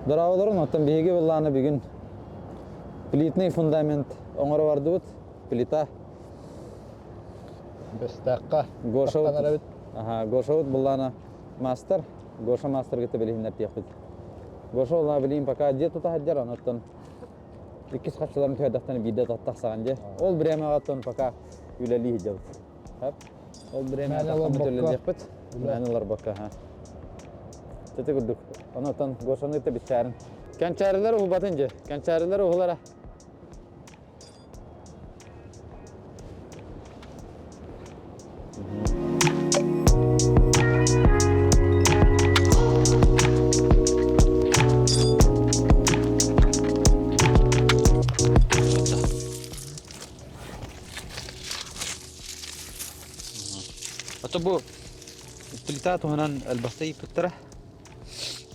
Дорооболорун, оттон биһиги былаана бүгүн плитный фундамент оҥоро бардыбыт. Плита. Бэстээххэ. Гошабыт, аха, Гошабыт былаана мастер. Гоша мастер кытта билиһиннэртиэхпит. Гоша улаа билиин пока дьиэ тута сылдьар, онуттан иккис хаччыларын түһэрдэхтэн биирдэ тахсаҕын дьэ. Ол бириэмэҕэ оттон пока үлэлии сылдьабыт. Ол бириэмэҕэ тахсаммыт үлэлиэхпит. Мээнэ олорбокко, ха. Ити курдук. Онуттан Гошаны кытта билсээрин. Кэнчээрилэр уһубатын дьэ. Кэнчээрилэр уһулара. Ото бу плита туһунан элбэхтэ ыйыппыттара.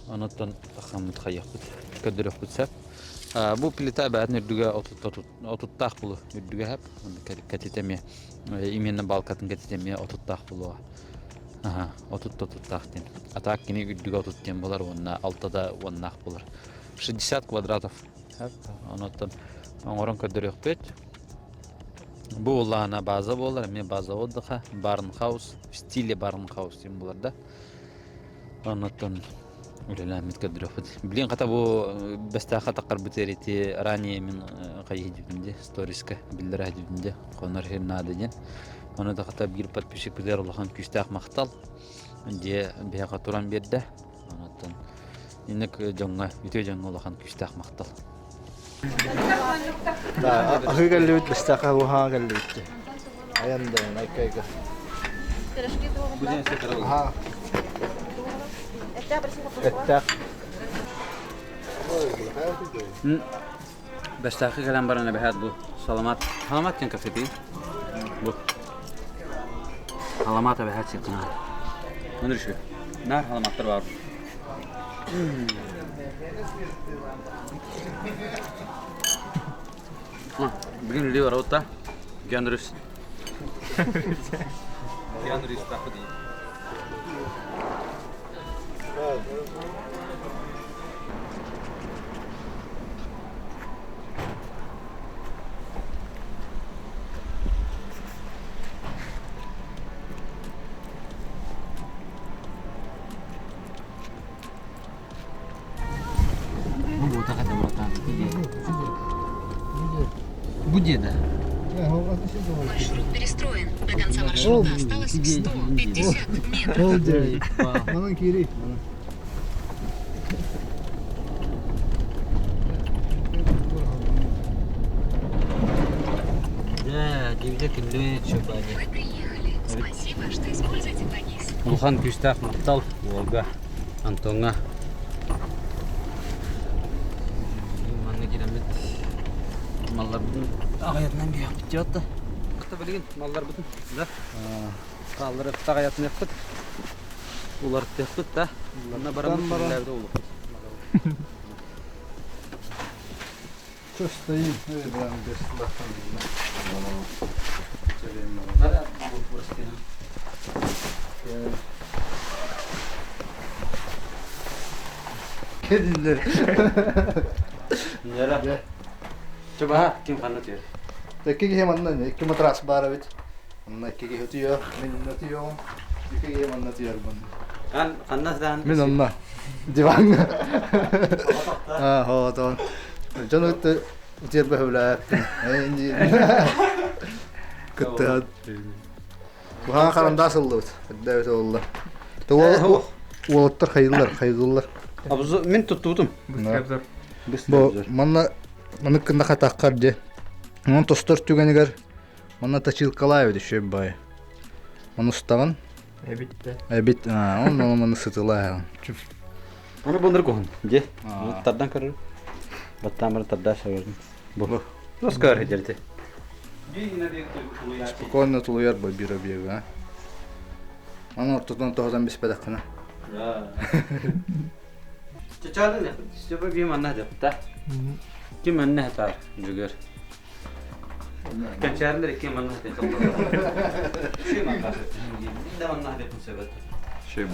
Онуттан хаммыт хайыахпыт, көрдөрүөхпүт сөп. Бу плита бэйэтин үрдүгэ отуттаах булу үрдүгэ сөп. Кэтитэ эмиэ именно балкатын кэтитэ эмиэ отуттаах булуоҕа. Аха, отут отуттаах диэн. А так кини үрдүгэ отут диэн буолар уонна алтада уоннаах буолар. 60 квадратов. Онуттан оҥорон көрдөрүөхпүт. Бу улаана база буолар, эмиэ база отдыха, барнхаус, в стиле барнхаус диэн буолар да. Оннуттан үлэлээммит көрдөрүөхпүт. Билин хата бу бэстээххэ таххарбыт ити ранее мин хайыһдьыбытым дии, сториска биллэрэ сылдьыбытым дии, хонор иһин наада диэн. Ону да хата биир подписчикпытыгар улахан күүстээх махтал дьиэ биһиэхэ туран биэрдэ. Онуттан инник дьоҥҥо, үтүө дьоҥҥо улахан күүстээх махтал. Аһыы кэллибит, бэстээххэ уһаа кэллибит. Айан да айкайга. Аха. Эттээх. Бэстээххэ кэлэн баран эбэһээт бу саламаат. Саламаат диэн кафе Бу. Саламаат эбэһээт сиэххин Оны реши. Наар саламааттар бар. Бүгүн үлэ барабыт Генрис. Генрис тахы дии. Бу деда. Маршрут перестроен. До конца маршрута осталось 150 метров. Манан киири. Да, дивде күндү чөпәне. Вы приехали. Спасибо, что используете 2ГИС. Улахан күүстээх махтал уолга Антоҥҥа. Манна киирэммит малларбытын аҕыйатынан биһиэхпит диэбит да. Кытта билигин малларбытын да хаалларыахпыт аҕыйатыныахпыт уларытыахпыт да манна бараммыт үлэлээбит олохпут. Что стоим? Без Кедилер. Нера. Чубаха ким ханна түөр? Икки киһи манна икки матрас баар эбит. Онно икки киһи утуйуо, мин онно утуйуоҕум, икки киһи манна утуйар манна. Ан ханна саан? Мин онно. Диваҥҥа. Аа, хоотон. Дьон ытты утуйар бөһүлээппин. Кыттыһан. Куһаҕан харандаас ыллыбыт. Эрдээбит олла. Уолаттар хайыллар, хайгыллар. Мин туттубутум. Бу манна маннык гына хатаххар дьэ. Онон тостор түгэнигэр манна точилкалаа эбит үчүгэй баайы. Ону устаҕын. Эбит да. Эбит, онно маны сытылаа. Оны бұндыр куһун. Же. Тардан көрөр. Баттаан бары тарда сабырдым. Бу. Оскар хедерти. Спокойно тулуйар бу бир объега. а. Аны ортотунан тоһутан биспэтэххинэ. Чачаалын Степа би манна депта. Ким манна хатар жүгер. Кэнчээрилэр икки манна хатар. Ши манна. Да манна хатар сөбөт. Ши.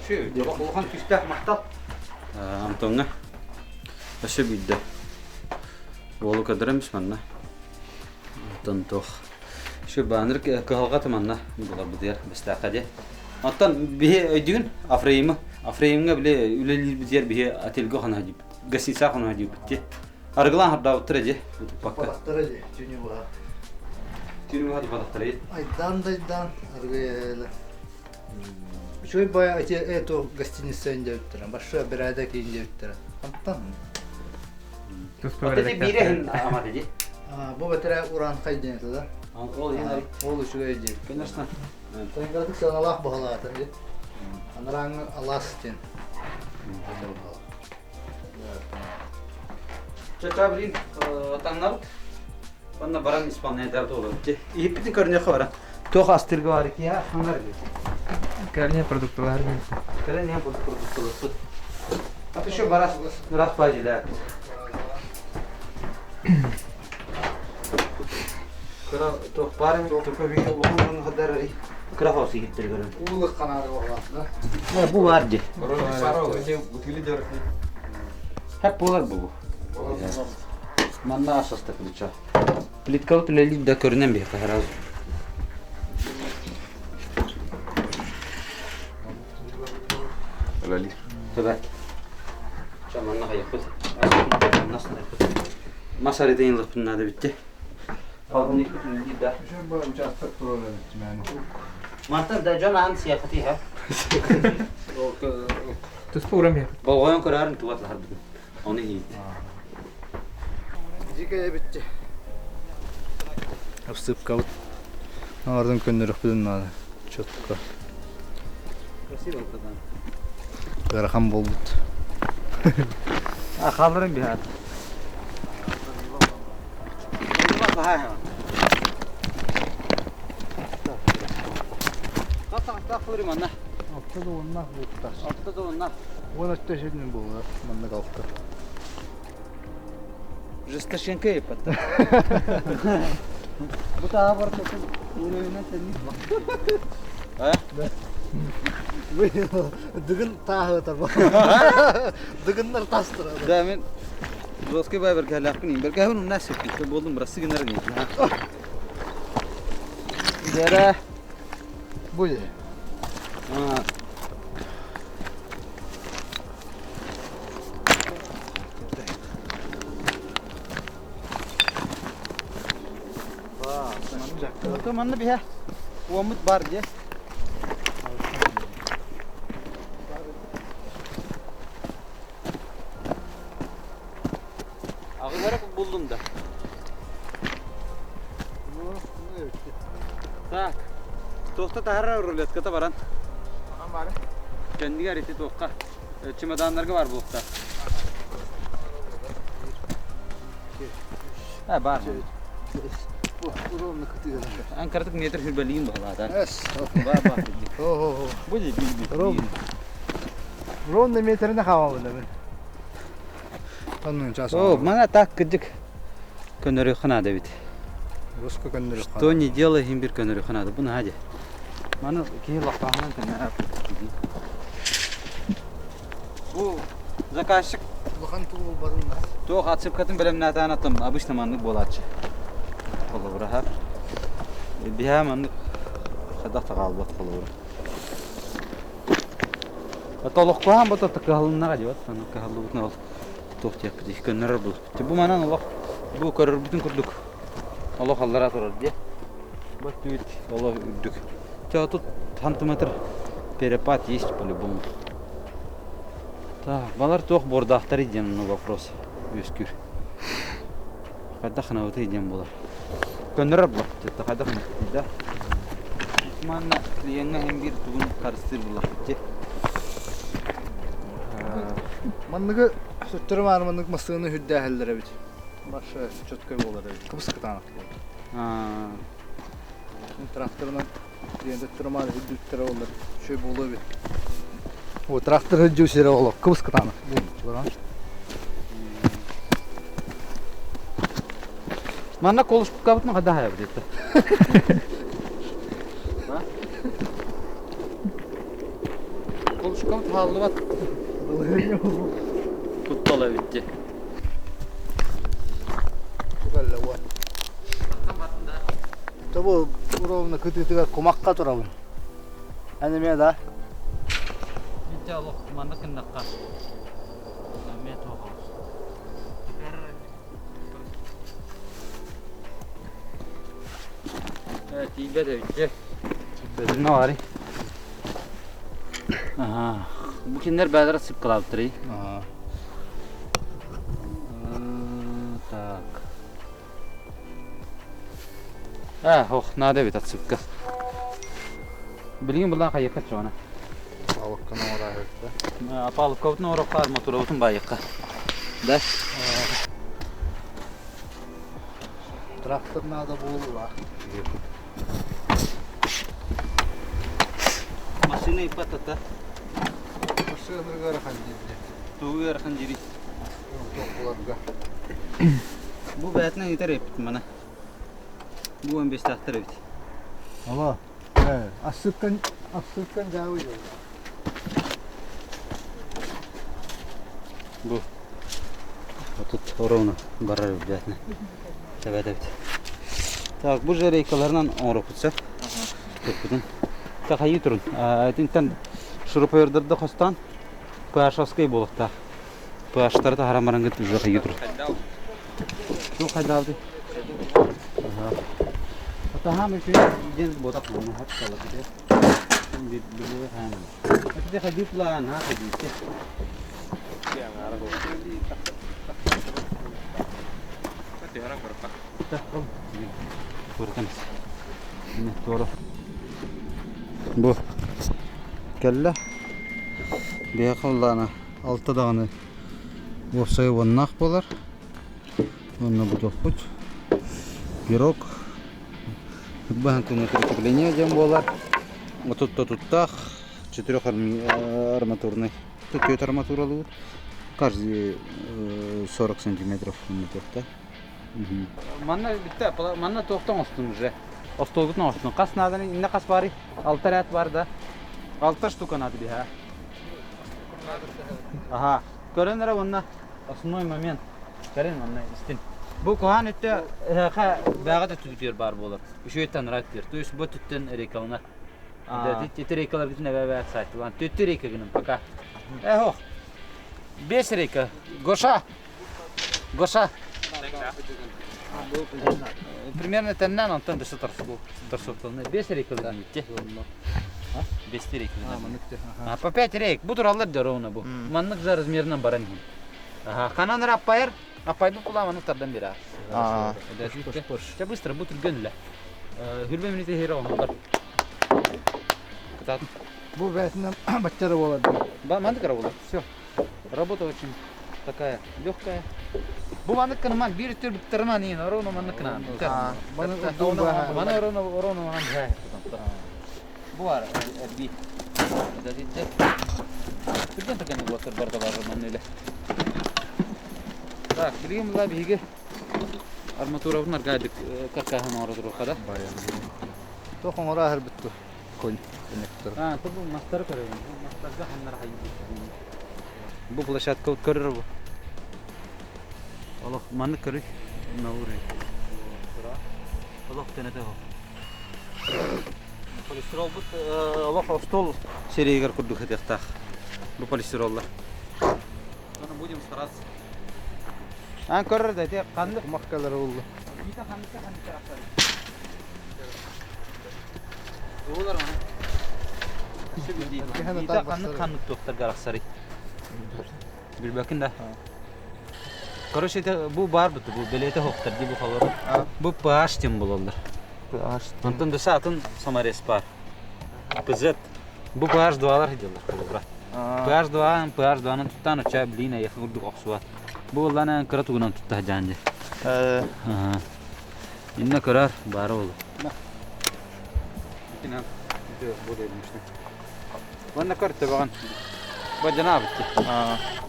Улахан күүстээх махтал Антоҥҥа. Өссө биирдэ. Уолу көрдөрөмүс манна. Оттон туох. Şu бааныр кыһалҕата манна буларбытыгар бэстээххэ диэ. Оттон биһи өйдүүгүн Афреймы. Афреймҥа били үлэлиирбитигэр биһи отельга хоно диибит. Гостиницаҕа хоно диибит дии. Арыгылаан хардаабыттара дии. Туппакка. Туппатахтара дии, түүнү быһа. Түүнү быһа туппатахтара дии. Айдаан да айдаан, арыгы Үчүгэй баайа эти эту гостиница диэбиттэрэ, большой бэрээдэк иин диэбиттэрэ. Антан. Вот эти биирэһин амата дии. Бу бэтэрээ ураанхай диэн этэ да. Ол иһин Ол үчүгэй диэн. Конечно. Тайгардык сыаналаах баһылаата дии. Анарааҥы алаас диэн. Чача блин, таҥнабыт. Онно баран исполняйдар туолабыт. Иһиппитин көрүнүөххэ баран. Туох астырга бар киһи ханар дии. Кэлин продукталар. Кэлин продукталар. А то еще барас раз пазиля. Кыра туох баар только биһи улахан хадар кыра хос иһиттер көрөн. Уулук канаары буолла. Бу бар ди. Хеп болар бу. Манна асаста плечо. Плиткалы үлэлиир да көрүнэн биһиэхэ сразу. Үлэлиир. Төбө. Ча манна хайыппыт. Мас арыйдан ылыппын наада битти. Да. Участок турар Мантан да дьон аан сиэххитий ха. Туспа урам я. Болҕойон көрөөрүн тугат лаһарбытын. Оны иһит. Дьиикэй эбитти. Обсыпкабыт. Наардын көннөрөхпүтүн наада. Четко. Красиво братан. Ыарахан буолбут. А халырын биһат. Манна. Алта да уоннаах буолуохтаах. Алта да уоннаах. Уон өттө шүрүнүн буолар маннык алта. Жесточенко еппаттар. Бу таа бар уровеньнан тэнник. А? Дыгын тааһытар. Дыгыннар тастыр. Да, мен жесткий бай бэркэлээхпин бэркэһин уннаа сөппүттэ буолдум бырасты гынар не. Дера. Бу же. Манна биһэ уоммут бар дьэ. Аҕылара буллум да. Так. Туохта таһарар рулетката баран. Кэннигэр ити туохха чемоданнарга бар буолуохтаах. А, бар. Ровно кытыгынан. Анкартык метр хүрбэлиин баҕалаата. Эс. Бар бар. О-о-о. Будет бил Ровно. Ровно метрine хаамабын мен. Оннун час. О, мана так кыдык. Көнөрү ханада бит. Руско көннөрү Что не делай, им бир көнөрү ханада. Бу наде. Маны киһи лохтааһынан көнөрө. Бу заказчик Улахан тугу булбатын да. туох отсыпкатын бэлэмнээтаан аттым обычно маннык буолааччы. Холобура хап. Биһээ маннык хадах таҕаалбат холобура. Толохкуһаан бу кыһалыннаҕа диэбэт. Кыһаллыбытын ол туох диэхпитий көннөрөр булук. Бу манан олох бу көрөрбүтүн курдук олох аллара турар диэ. Бу түбүт олох үрдүк. Ча тут сантиметр перепад есть по-любому. Так, балар туох буордаахтар диэн ну вопрос үөскүүр. Хайдах гынабытый диэн буолар. Көннөрөр буолар. Хайдах да. Манна клиеҥҥа иһин биир тугун харыстыыр буоллахпыт дии. Манныгы сөттөрү маары маннык массыынаны үрдээһэллэр эбит. Баша четкой буолар эбит. Кыбыс кытаанах. Тракторынан клиенттер маары үрдүттэр олар. Шөй болу эбит. О, трактор үрдүү сире олор. Кыбыс кытаанах. Манна колушкабытын хада хайабыт это. Пушкам хааллыбат. Куттал эбит дии. Тобу ровно кытыытыгар кумахха турабын. Эн эмиэ да? Мин олох манна кыннахха. Эмиэ туох Тиийбэт эбит дьэ. Бөтүнэ баарый. Аха. Бу кинилэр бэйэлэрэ сыпкалаабыттарый. Так. А, ох, надо эбит отсыпка. Билигин булан хайыахха чоҕуна. Палубканы оҥорооһукка. Палубкабытын оҥоруохха, арматурабытын баайыахха. Да? Трактор надо буолла. Машина ипатата. Машина ыарахан диир. Тугу ыарахан диирий? Туох Бу бэйэтинэн ыытар эппит мана. Бу он бестаахтар эбит. Ала. Ассыткан ассыткан жаабы Бу тут ровно барар бэйэтинэн. Тэбэт эбит. Так, бу же рейкаларынан оҥороппут сөп. Туппутун. Так, хайыы турун. Итинтэн шуруповердарды хостаан ПХ-овскай буолуохтаах. ПХ-тары таһааран бараҥҥыт уже хайыы турун. Туох хайдаабытый? Атаһаам үчүгэй диэн буотах буолна хат салапите. Билбэ хаан. Атите хадыы план ха хадыыте. Бу кэллэ. Биһиэхэ улаана алта даҕаны уопсайа уоннаах буолар. Уонна бутуохпут. Пирог. Баһан прикрепление диэн буолар. Отут-отуттаах четырех арматурный. Тут түөрт арматуралыыбыт. Каждый 40 сантиметров да. Манна бүттэ, манна туохтан оҥостун уже. Остуолгутун оҥостун. Хас нааданы, иннэ хас баарый? Алта ряд бар да. Алта штука надо биһа. Аха. Көрөн эрэ уонна основной момент. Кэлин манна истин. Бу куһаан өттө эһэхэ бэҕэ да түгүтүөр баар буолар. Үчүгэйтэн ыраат диир. То есть бу өттүттэн рейкаланар. Ити рейкаларгытын эбэ-эбэ сайтылаан. Түттү рейка гынан пока. Эхох. Бес рейка. Гоша. Гоша. Примерно тэннэн онтон дөссө торсукталны. Бес рейка гынан итти. Бес рейка гынан. По пять рейк. Бу тураллар да ровно бу. Маннык за размерынан баран иһин. Ханан эрэ аппайар, аппайбыт кулааманы тардан биэрэр. Чэ быстро бу түргэн үлэ. Хүрбэ мүнүүтэ иһэр оҥоһуллар. Кытаатын. Бу бэйэтинэн баччара буолар. Маннык эрэ буолар. Все. Работа очень такая легкая. Бу маннык кыныман биир өттүр бүттэрман иин ровно маннык кынан. Маны ровно ровно манан Бу бар эрбии. Түргэн түргэнник уоттар барда бар манна үлэ. Так, билигин була биһиги арматурабын аргаайдык каркаһын оҥоро туруохха да. Туох оҥоро аһарбыт конь коннектор. А, то бу мастары көрөбүн. Бу мастарга ханнара хайбыт. Бу площадка көрөр бу. Олох маннык көрүй. На уровень. Олох тэнэтэ Полистиролбут олох остуол сирэйигэр курдук сытыахтаах. Бу полистироллар. Оны будем стараться. Аан көрөр да ити ханнык Махкалар улла. Биитэ ханныкка ханныкка ахсар. Уулар оны. Биитэ ханнык ханнык туохтарга арахсарый. Билбэккин да. Короче, это бу бар бу бу бэлиэтэ хоктор дии бу холору. Бу PH диэн булаллар. Онтон да атын саморез бар. PZ. Бу PH 2-лар диэллэр холобура. PH 2 PH 2-ны туттан оча блин айах курдук охсуат. Бу боллана кыра тугунан тутта жаанды. Инна көрөр бары болу. Манна көртө баган. Бадьана битти.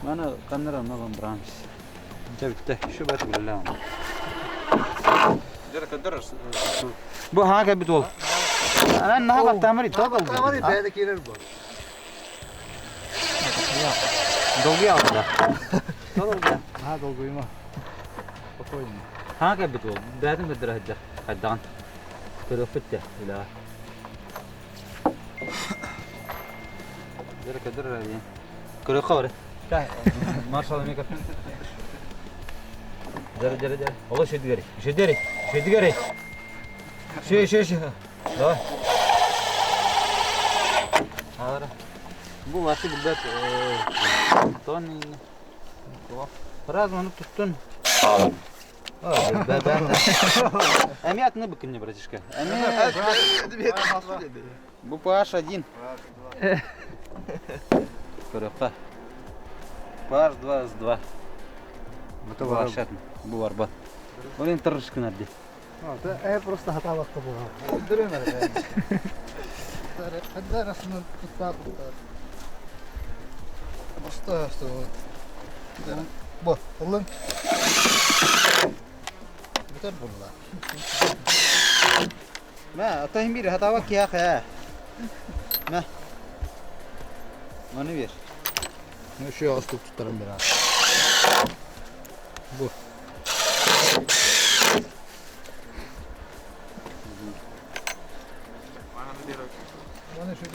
Маны каннара онно брамс. Дьэ бүттэ. Şu бат үлэлээ. Бу хаа кэлбит уол. Ан наһаа баттаамар итоо Тамар бэйэ киирэр бу. Долгуйаҕын да? Долгуйа. Наһаа долгуйума. Спокойно. Хаҥа кэлбит уол. Бэйэтин көрдөрө сылдьар. Хайдаҕын. Көрүөхпүт дэ үлэҕэ. Дөрө көрдөр диэн. Көрүөххэ бары. Маршал эмиэ көр. Дөрө дөрө дөрө. Олус үчүгэй. Үчүгэй. Үчүгэй. Шö шö шö. Давай. Бу вообще билбэт тон Раз маны туттун. Эми атыны быкынне, братишка. Эми Бу PH1. Көрөккө. PH 2 S2. Бу барбат. Ол тырышкынар ди. Э просто хатаабакка буолар. Өндөрөм эрэ. Хадда арасынан туттаа туттаа. Просто Бу, ылын. Бүтэр булла. Мә, атайын бир хатаабак киһиэхэ ээ. Мә. Маны бер. Ну, еще астык туттарым бир. Бу.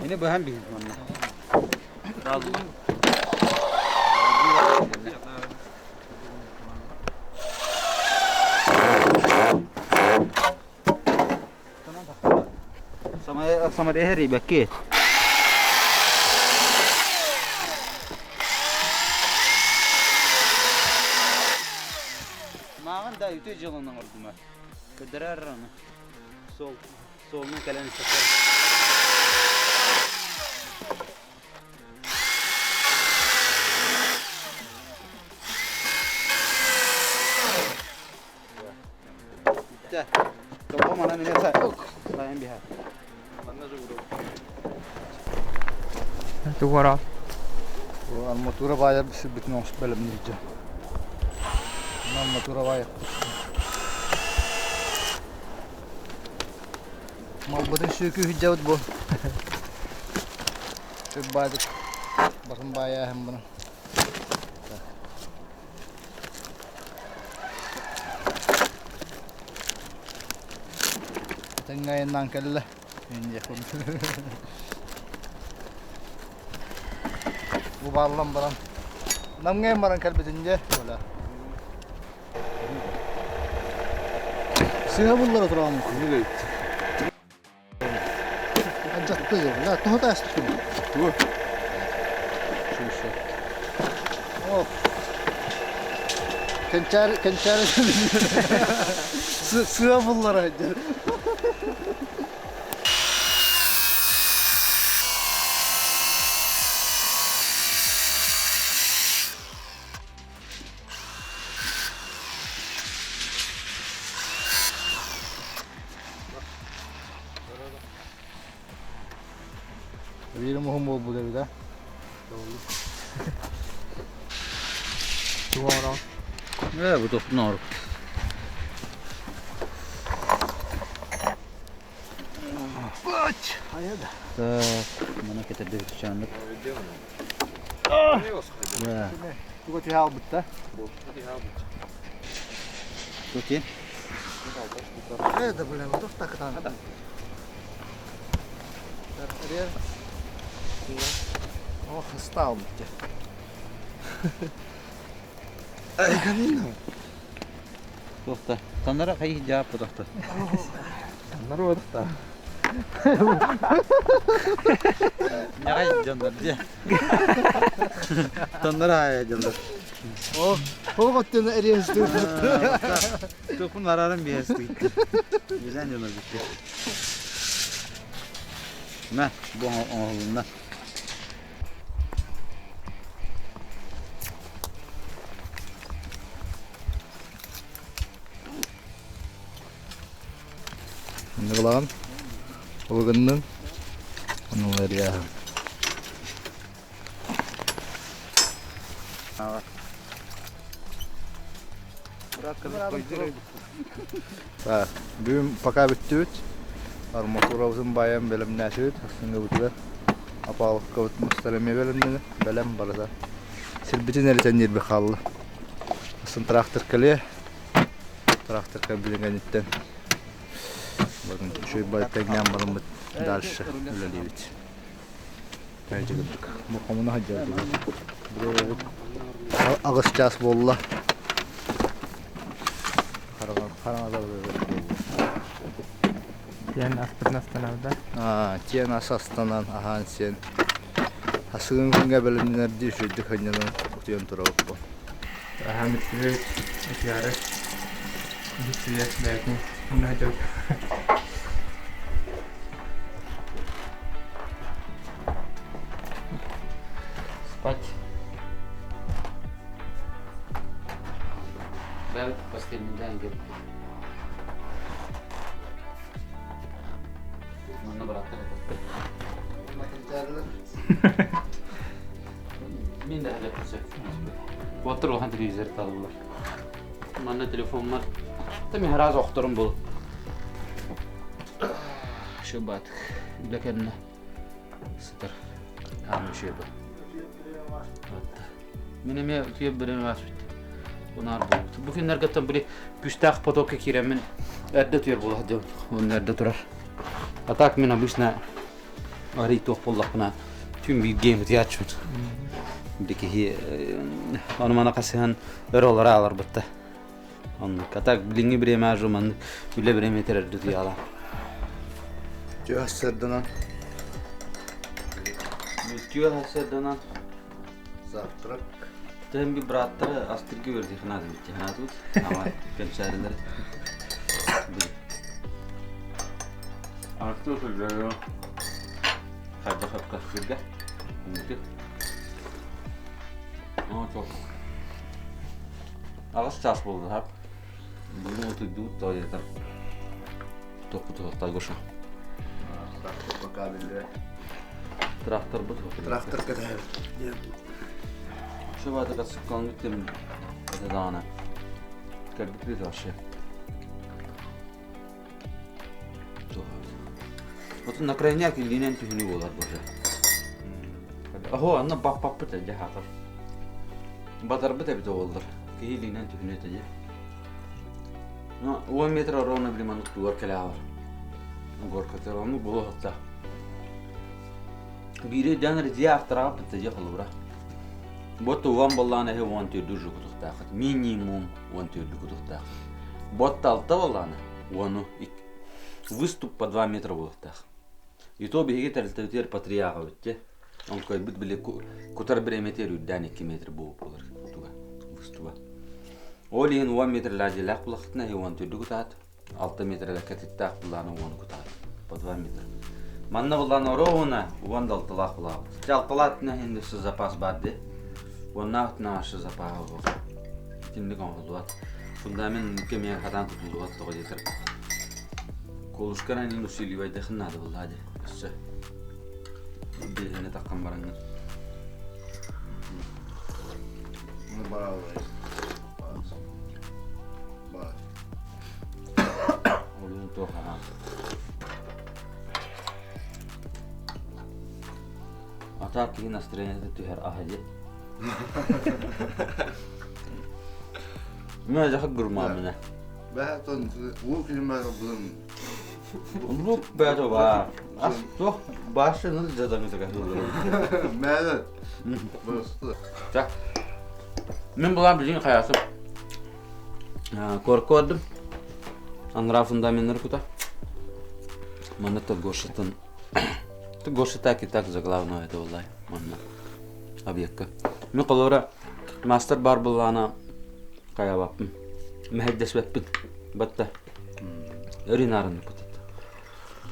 Ini быһан биһин манна. Самар эһэри бэкки. Мааҕын да үтүө дьыаланы оҥордум ээ. Көдөрөр аны. Суол, суолунан кэлэн истэххэ. Бүттэ. Тоҕо манан эмиэ сайын биһэр. Тугара. Арматура баайар сирбитин оҥос бэлэмниирдэ. Арматура баайыахпыт. Малбытын сүөкүү сылдьабыт бу. Сүр баайдык батын баайааһын бынан. Этэҥҥэ айаннаан кэллэ. Бу бааллан баран Намҥа баран кэлбитин дьэ оля. Сыыһа буллара тураҕын. Алдьатты дьэ. Тоһо таастыккын? Тугу? О. Кэнчээри кэнчээри сыа буллара дьэ. Биир муһум буолбут эбит а. Тугара. Ээ, бу тохтун оҥорук. Так, маны кэтэрдэ чааннык. Туга түһэ албыт да? Тут Это, бля, вот так там. Ох, стал Туохта. Танара хайы жаап тохта. Народта. Нягай дьоннор дьэ. Танара хайа дьоннор. О, хоҕоттун эриэстүү. Тохун арарын биэстик. Билэн дьоннор бүттэ. Мә, бу оҥоһулунна. Нығылаған, олығыннын, оның эриэһэ. Бүгүн пока бүттүбүт. Арматурабытын баайан бэлэмнээтибит. Сарсыҥҥыбытыгар апаалыккабыт мастар эмиэ бэлэмнэнэ. Бэлэм барыта. Сирбитин эритэн ньирби хаалла. Сын трактор кэлиэ. Трактор кэлбитин кэнниттэн үчүгэй бай тэҥнээн бараммыт дальше үлэлиибит. Бу хомуна сылдьабыт. Аҕыс чаас буолла. Хараҥа Тиэн аспытын астанабыт да? Тиэн ас астанан, аһаан сиэн. Асыгын күҥҥэ бэлэмнэнэрдии үчүгэйдик сынньанан утуйан турабыт бу. Аһаан бүттүбүт, утуйаары бүттүлэр бэйэтин умна сылдьабыт. Спать. Бэйэбит последний день келдик. Манна бырааттар этэр. Мин да сөп. Уоттар улахан телевизор талылар. Манна телефоммар Та раз охторум был. Шыбат. Үлэ кэннэ сытар. Аам үчүгэй был. Мин эмиэ утуйа бирин ааспыт. Унаар буолбут. Бу күннэргэттэн били күүстээх потокка киирэммин эрдэ утуйар буолах диэн уонна эрдэ турар. А так мин обычно арый туох буоллахпына түн бииргэ утуйааччыбын. Били киһи ону маны хасыһан өр олоро ааларбытта. Оннук. А так билиҥҥи бириэмэ ажы маннык үлэ бириэмэтигэр эрдэ утуйаалаах. Түө сарсыарданан. Түө сарсыарданан. Завтрак. Тем би браттары астыргы берди ханады битти ханадыбыт. Ама кемсәрилер. Артур сылдьар. Хайда хапкастырга. Аҕыс чаас буолла хап. Бүгүн утуйдубут тоҕо Тохпутуохтаа Гоша. Трактор пока биллибэт. Тракторбут Трактор кэтэһэбит. Шыбаатыгар сыккалан бүттүм. Это даҕаны. Кэлбит вообще. Отун на крайняк илиинэн түһүнүү буолар боже. Оһо, анна баппаппыт эдьэ хаатар. Батарбыт эбит оҕоллор. Киһи илиинэн түһүнүө этэ дьэ. Ну, 10 метр ровно били маннык тугар кэлэ аҕар. Горкатыр ону буолуохта. Биири дьон дьиэ автораҕа бытта дьиэ холобура. Бот уон боллаан эһи уон төрдү уже кутуктаахыт. Минимум уон төрдү кутуктаахыт. Бот алта боллаана уону выступ по 2 метра буолуохтаах. И то биһиги тэрилтэбитигэр патриарха битте. Оҥкойбут били кутар бириэмэтигэр үрдээн 2 метр буолуп буолар туга выстуба. Ол иһин 10 метрлээх дьиэлээх булахтына иһи уон төрдү кутаат, 6 метрлээх кэтиттээх булаана уону кутаат. По 2 метра. Манна булаан ровно уон да алталаах булаабыт. Дьэ алталаатына иһин өссө запас баар дии. Уоннаах өссө запаһа суох. Итинник оҥоһуллубат. Фундамент кэмигэр хатаан тутуллубат тоҕо диэтэр. Колушканан иһин усиливайдахын наада буллаа дии. Өссө. Биэһини таххан бараҥҥын. Олуун туох анаан. Атаак киһи настроениета түһэр аһа дии. Мин дьахыт гурмааммына. Бэһэтон уу килимэ булун Лук бэто баар. Ас туох башыны дьадаҥытыга Мээле. Просто. Так. Мин булан билигин хайасым. Корку ардым. Анраа фундаменнары кута. Манна то Гошатын. Гоша так и так за главного это буллай. Манна объекка. Мин холора мастер бар буллаана хайабаппын. Мэһэйдэспэппин. Батта. Өрүн кутат.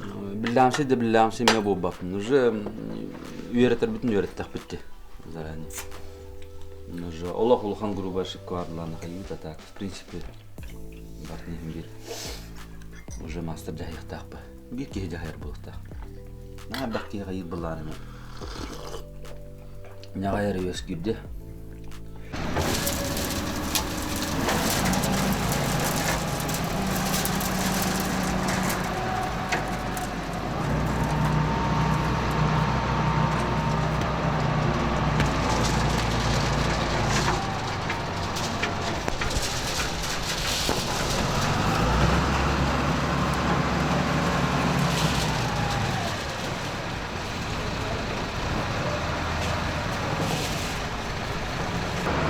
Биллээмси да биллээмси эмиэ буолбаппын. Уже үөрэтэрбитин үөрэттэхпит дии заранее. Уже олох улахан грубая ошибка баарлаана хайыыта так, в принципе, бартын иһин биир уже мастер дьаһайыахтаахпа. Биир киһи дьаһайар буолуохтаах. Наһаа элбэх киһи хайыыр былаан эмэ. Ньаҕай эрэ үөскүүрдэ.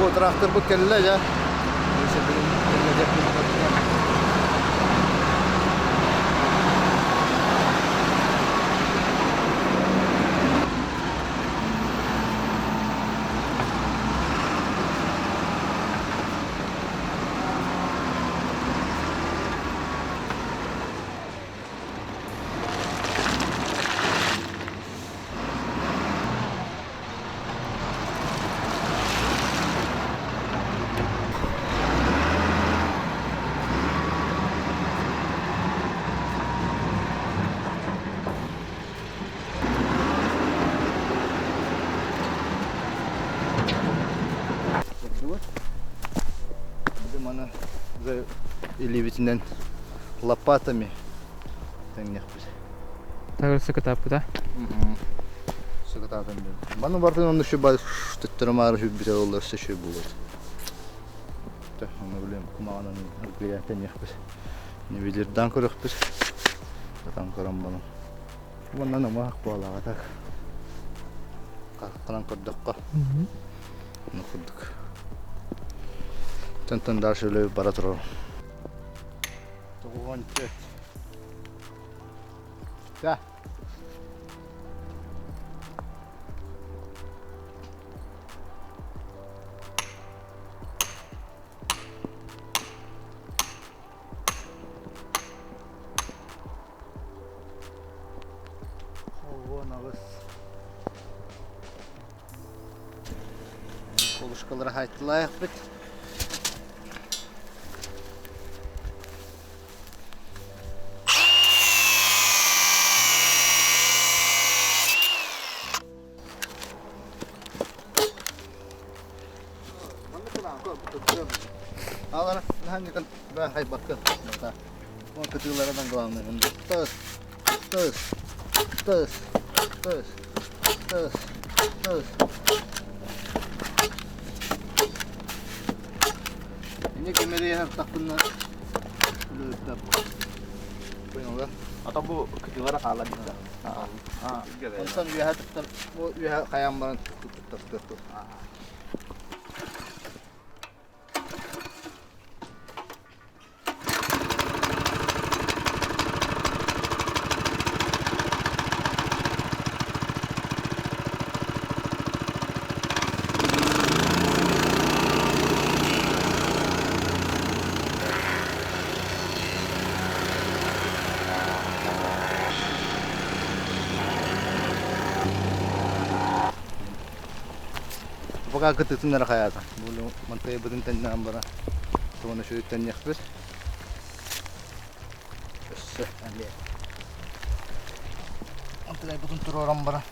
Бу тракторбыт кэллэ дьэ. Маны илиибитинэн лопатами тэҥниэхпит. Тагырсы кытааппыта. Сыкытаатан Маны бартын онно şu бар төттөрө хүрбүтэ ол өссө шүй булат. Оны билем кумаҕанан аргыйа тэниэхпит. Нивелирдан көрөхпүт. Атан көрөн балам. Уонна намаах буолаҕа так. Харахтанан көрдөххө. Ону курдук. Тантан дальше үлэ бара турар. 94. Да. Вон аҕыс. Колышкалары хайттылаайахпыт. Алара, хайбакка. Кытыыларынан главное. Тыс, тыс, тыс, тыс, тыс, тыс. Ini кемерие тахпынна Понял, да? А то бу кытыылара хаалар да. Онтон үөһэ туттар, бу үөһэ хайаан баран туттар. Пока кытытын эрэ хайаата. Бу мантайбытын тэннээн бара. Тугуна шүрүттэнниэхпит. Өссө эмиэ. Мантайбытын туруоран бара.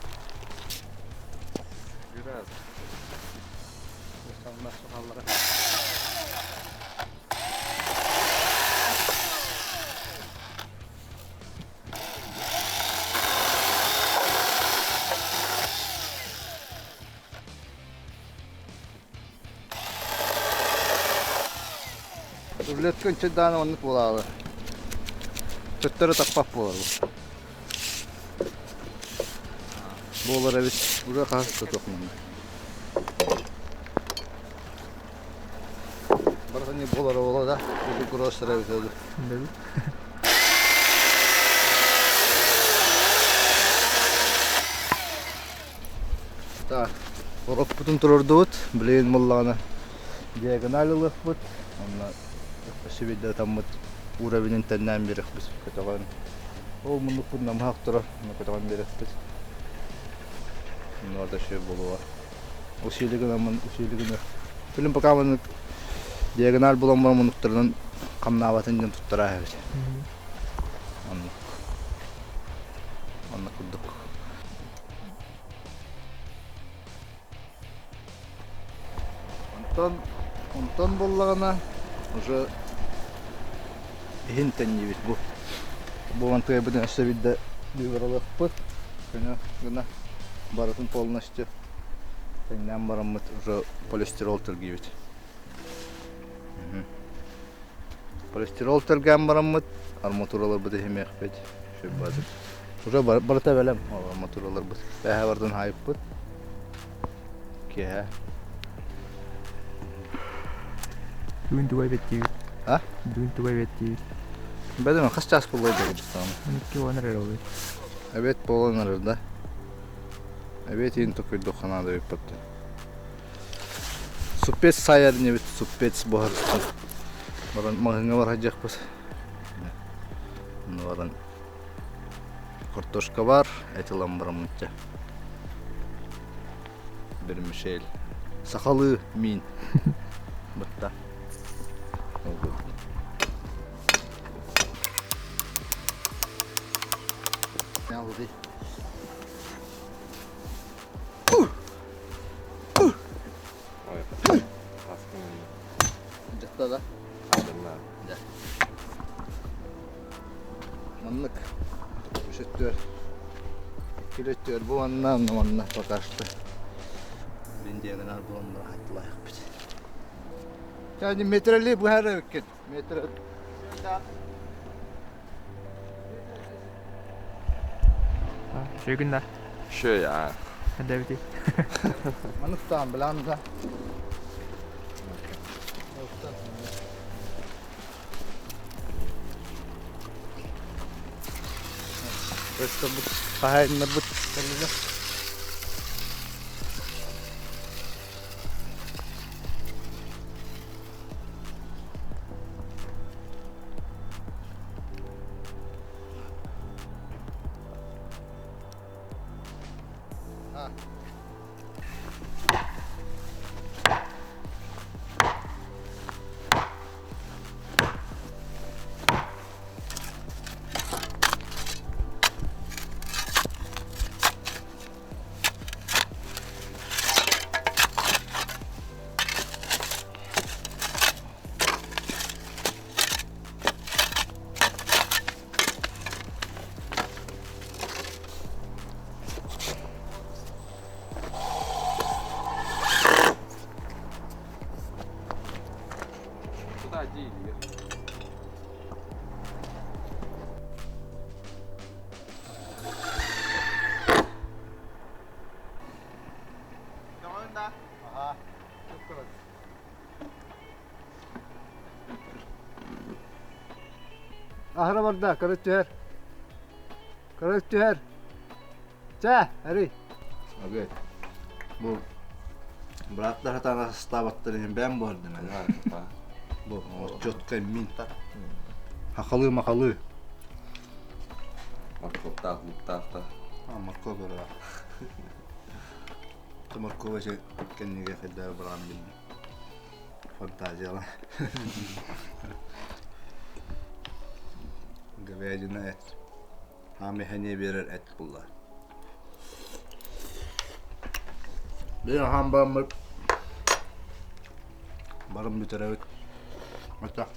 Рулетка дааны оннук буолаалы. Төттөрү таппат буолар бу. Буолар эбит. Уже хаһыс тутуох манна. Барыта не буолар буола да. Бу гроссер эбит өлү. Так, ороппутун турордубут. Билигин муллаҕына диагональ ылыахпыт. Онно өссө таммыт уровенин тэннээн биэриэхпит көтөҕөн. Ол муннукпут намыһах турар, онно көтөҕөн биэриэхпит. Онно да буолуо. Усилигынан усилигынан. Билин пока маннык диагональ булан баран муннуктарынан хамнаабатын диэн туттара эбит. Оннук. Оннук курдук. Онтон, онтон буоллаҕына уже иһин тэннибит бу. Бу мантыгайбытын өссө биирдэ быыбаралыахпыт. Көнө гына барытын полностью тэҥнээн бараммыт уже полистирол тэлгиибит. Полистирол тэлгээн бараммыт арматураларбыт иһимиэхпит. Уже барыта бэлэм арматураларбыт. Бэһэ бардын хайыппыт. Киэһэ. Бүгүн тугу эбэттиибит? А? Бүгүн тугу эбэттиибит? Бэдэмэ хас чаас буолла дьарыктаан? 12 уон эрэр ол. Эбиэт буолан эрэр да. Эбиэт иин токуйдук ханаада бүппэттэн. Суппец сайар инибит, суппец буһарыстан. Баран маһыҥа бар хадьыахпыт. Баран картошка бар, эт ылан бараммытча. Вермишель. Сахалыы миин. Бытта. Дьахта да? Дьэ. Маннык үс өттүгэр икки өттүгэр бу манна манна пока что бин диагональ булан бырахаттылаахпыт. Кәни метрели быһар эбиккин. Метр. Шөгүн да. Шөй а. Эдэбити. Манныктаан билан да. Өстө бут хаһайыннарбыт кэллилэр. Куда дели? Аһара барда, көрө түһэр. Көрө түһэр. Чэ, эрий. Окей. Бу бырааттар хатаана астаабаттар иһин бэйэм буһардым. Бу четко мин. Хахалы махалы. Морковтаах, луктаах да. А, морковь бара. Морковь же кэннигэ хайдаар бараан билдим. Фантазияла. Говядина эт. Хаамы хэниэ биэрэр эт булла. Били хаам бараммыт барым бүтэрэбит. Ата.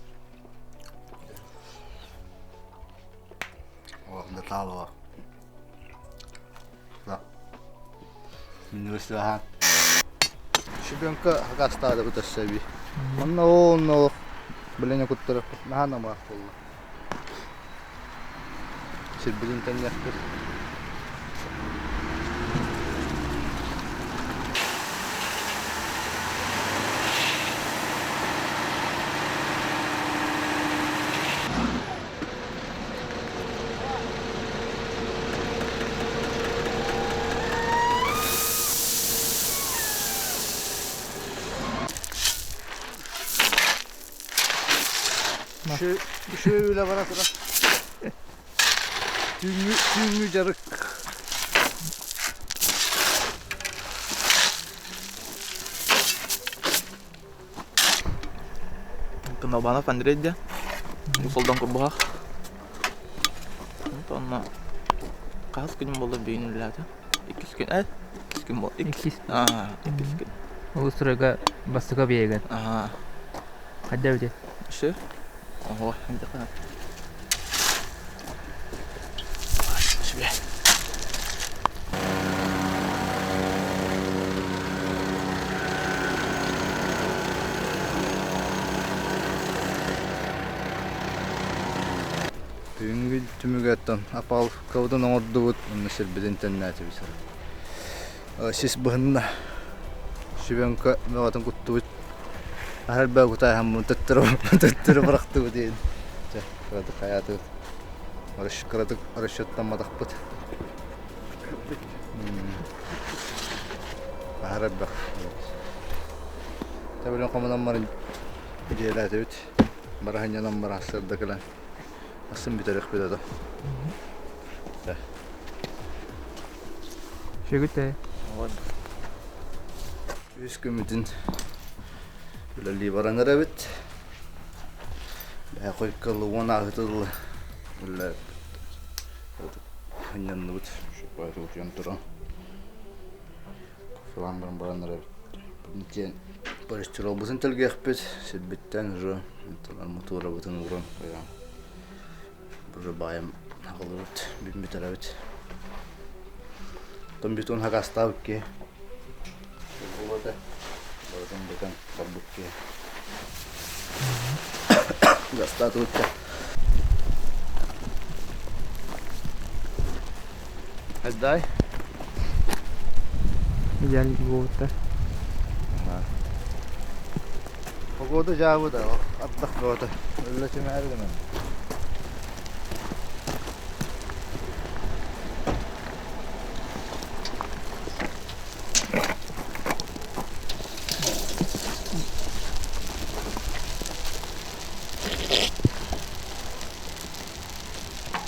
О, наталова. Да. Минньигэс Щебенка хакастаадыбыт өссө эбии. Онно онно билэн куттарыппыт наһаа намыһах буолла. Сирбитин тэҥнэхпит. Şöyle бара турар. Түүҥҥү, түүҥҥү дьарык. Тунобанов Андрей диэн. Солдон курбуһах. Онно хас күнүм буолла бүгүн үлэлээтэ. Иккис күн э иккис күн буол Иккис. Аа, иккис күн. Ол сырыга бастакы биэгин. Аа. Хайда эбитий? Үсү. Ого, хандыка. Себе. Бүгүҥҥү түмүгэттэн апалкабытын оҥордубут уонна сирбитин тэннээтибит. Сис быһынна. Щебенка бөҕөтүн куттубут. Аһар бää кутааһаммын төттөрү төттөрү бырахтыбыт диэн. Чэ, кыратык хайаатыбыт. Кыратык расчеттамматахпыт. Аһар элбэх. Тэбилин хомунан баран дьиэлээтибит. Бараһынньанан барассырда кэлэн Асын бүтэрихпит ото. Сүгүтэ. Үс күммүтүн үлэлии баран эрэбит. Бэйэ хойукка уон ааһытылла үлэлээбиппит. Ханньанныбыт. Шуппайт утуйан туран. Кофелаан баран баран эрэбит. Бүгүн полистиролбутун тэлгиэхпит, сирбиттэн уже арматурабытын ууран уже баайым аҕалыбыт, бүтэрэбит. Оттон бетон хакастаабыт киһи буолуо барытын бетон барбыт киһи гастаатыбыт да Дай. Идеально буолбуттар. Погода дьаабы да, ардах бөҕөтө. Өллө түмээри гынан.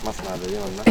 Мас наада дии манна.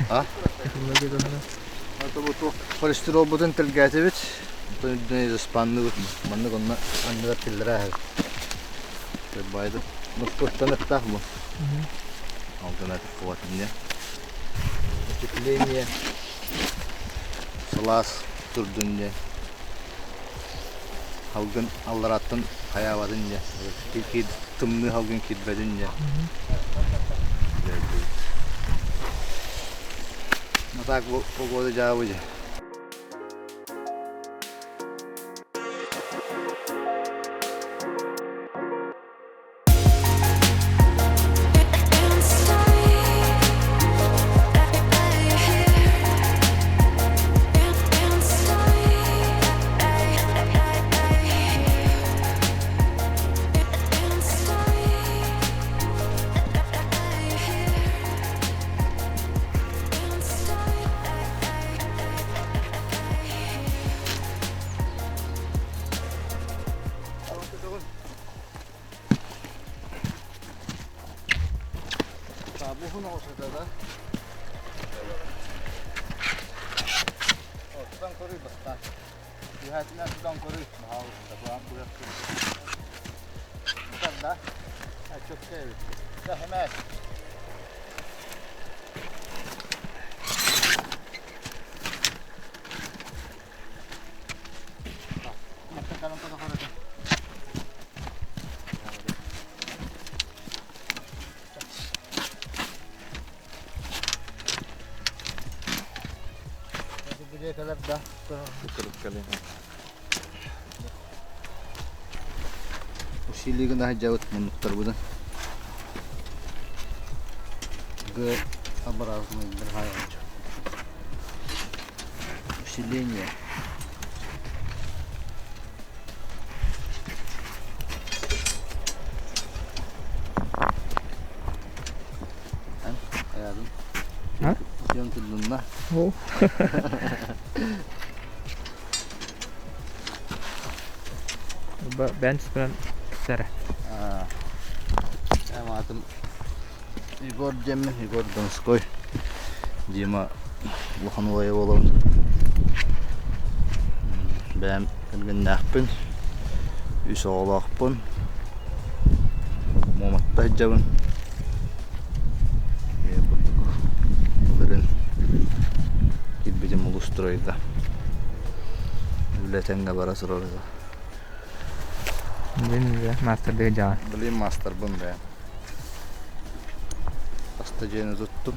А? Холестеролбутун тэлгээтибит. Онтон үрдүнэ заспанныбыт. Маннык онно анныгар киллэрэ Байды. Нуктуттаныктаах бу. Алтын хватит мне. Утепление. Сылаас турдун дьэ. Халгын аллараттан хайаабатын дьэ. Тымныы халгын киирбэтин дьэ. Ну так погода дьаабы дьэ. Буһун оҕусата да. Тутан көрүй бастаан. Түһээтинэн тутан көрүй. Баһаалыста, буһан буһар Тутан да. Чөккө эбит. Хэмээс. Усилие гына сылдьабыт муннуктарбытын Г-образный Усиление. Эн хайаатын? А? Утуйан турдунна. О. Бэйэн туспунан кэпсээ. Аатым Егор диэммин, Егор Донской. Дима улахан убайа буолабын. Бэйэм кэргэннээхпин, үс оҕолоохпун. Муоматта сылдьабын. Былырыын киирбитим улуустурайга. Үлэ этэҥҥэ бара турар. Блин, уже маастардыы дьаҕа. Блин, маастарбын бэйэм. Хаста дьиэни туттум.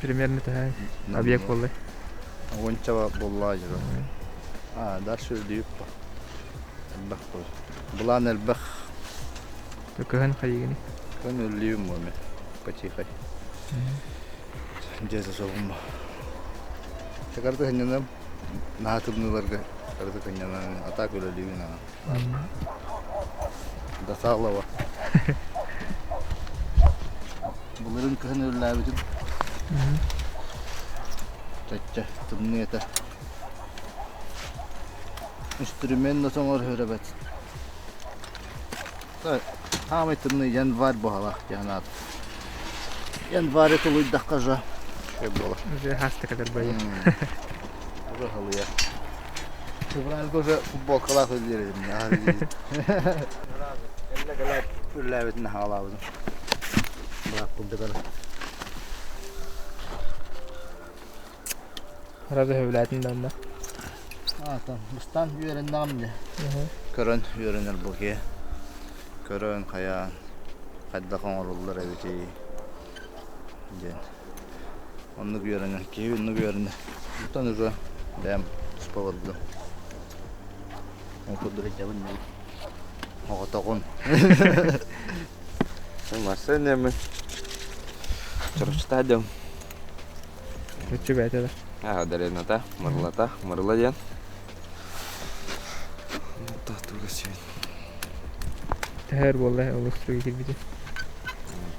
Примерно төһө объект буоллай? Уонча буоллаа дьоро. А, дальше үрдүйүп по. Элбэх буол. Былаан элбэх. Кыһын хайыгыный? Кыһын үллүүм буоме. Потихой. Дьиэсэ солумма. Чакарты хынньанам. Наһаа тымныыларга арыты кынньанан атаак үлэлиибин аҕа. Досалова. Былырыын кыһын үлэлээбитим. Чачча тымныы этэ. Инструмент да тоҥор өрөбөт. Хаамай тымныы январь буһалаах диэн аат. Январь тулуйдахха же буолар. Уже хаста кадar байы. Уже халыйар. Февральга уже футболкалаах үллэр этим. Кэллэ кэлээт үллээбитин хаалаабытым. Бааппын Сразу сөбүлээтин да онно. Аата, бастаан үөрэннэҕим дии. Көрөн үөрэнэр бу киһи. Көрөн хайаан хайдах оҥоруллар эбитий диэн. Оннук үөрэнэр киһи оннук үөрэнэр. Оттон уже бэйэм туспа барбытым. Ол курдук илдьэбин дии. Оҕотоҕун. Марсен эмин. Чорочта дем. Үчү бэйэтэ да. Аа, Дарината, Мырлата, Мырла диэн. Тохтууга сүйүн. Төһөр буолла олус суруй кирбити.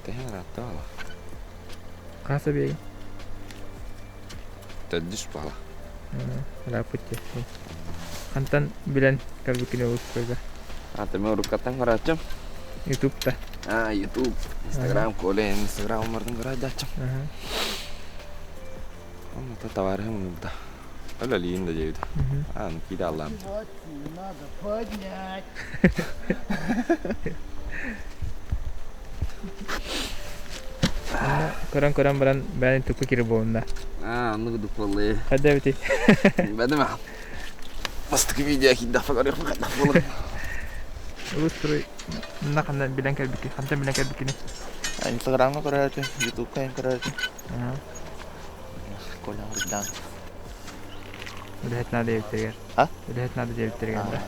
Төһө ыраатта бала? Хаса биэгин? Төрдүс бала. Ырааппыт дии. Хантан билэн кэлбиккин олус суруйга? Ата мен уруккаттан көрөөччүм. Ютубта. А, Ютуб, Инстаграм, Коля, Инстаграм бардым көрөөччүм. Онно товарищым ыҥырда. Өлөлүүн да диэбит. Аан киирэ аллаам. Надо поднять. Көрөн-көрөн баран бэйэн туппу кири буолунна. Аа, оннук дуппаллыы. Хайда эбитий? Бэдим Бастакы видео киирдэхпэ көрүөхпүн хайдах буолар. Улус туруй мына ханна билэн кэлбиккин, хантан билэн кэлбиккиний? Инстаграмҥа көрөөтүм, Ютубка көрөөтүм. Коля Урдаан. Үлэһит наада диэбиттэригэр. А? Үлэһит наада диэбиттэригэр да.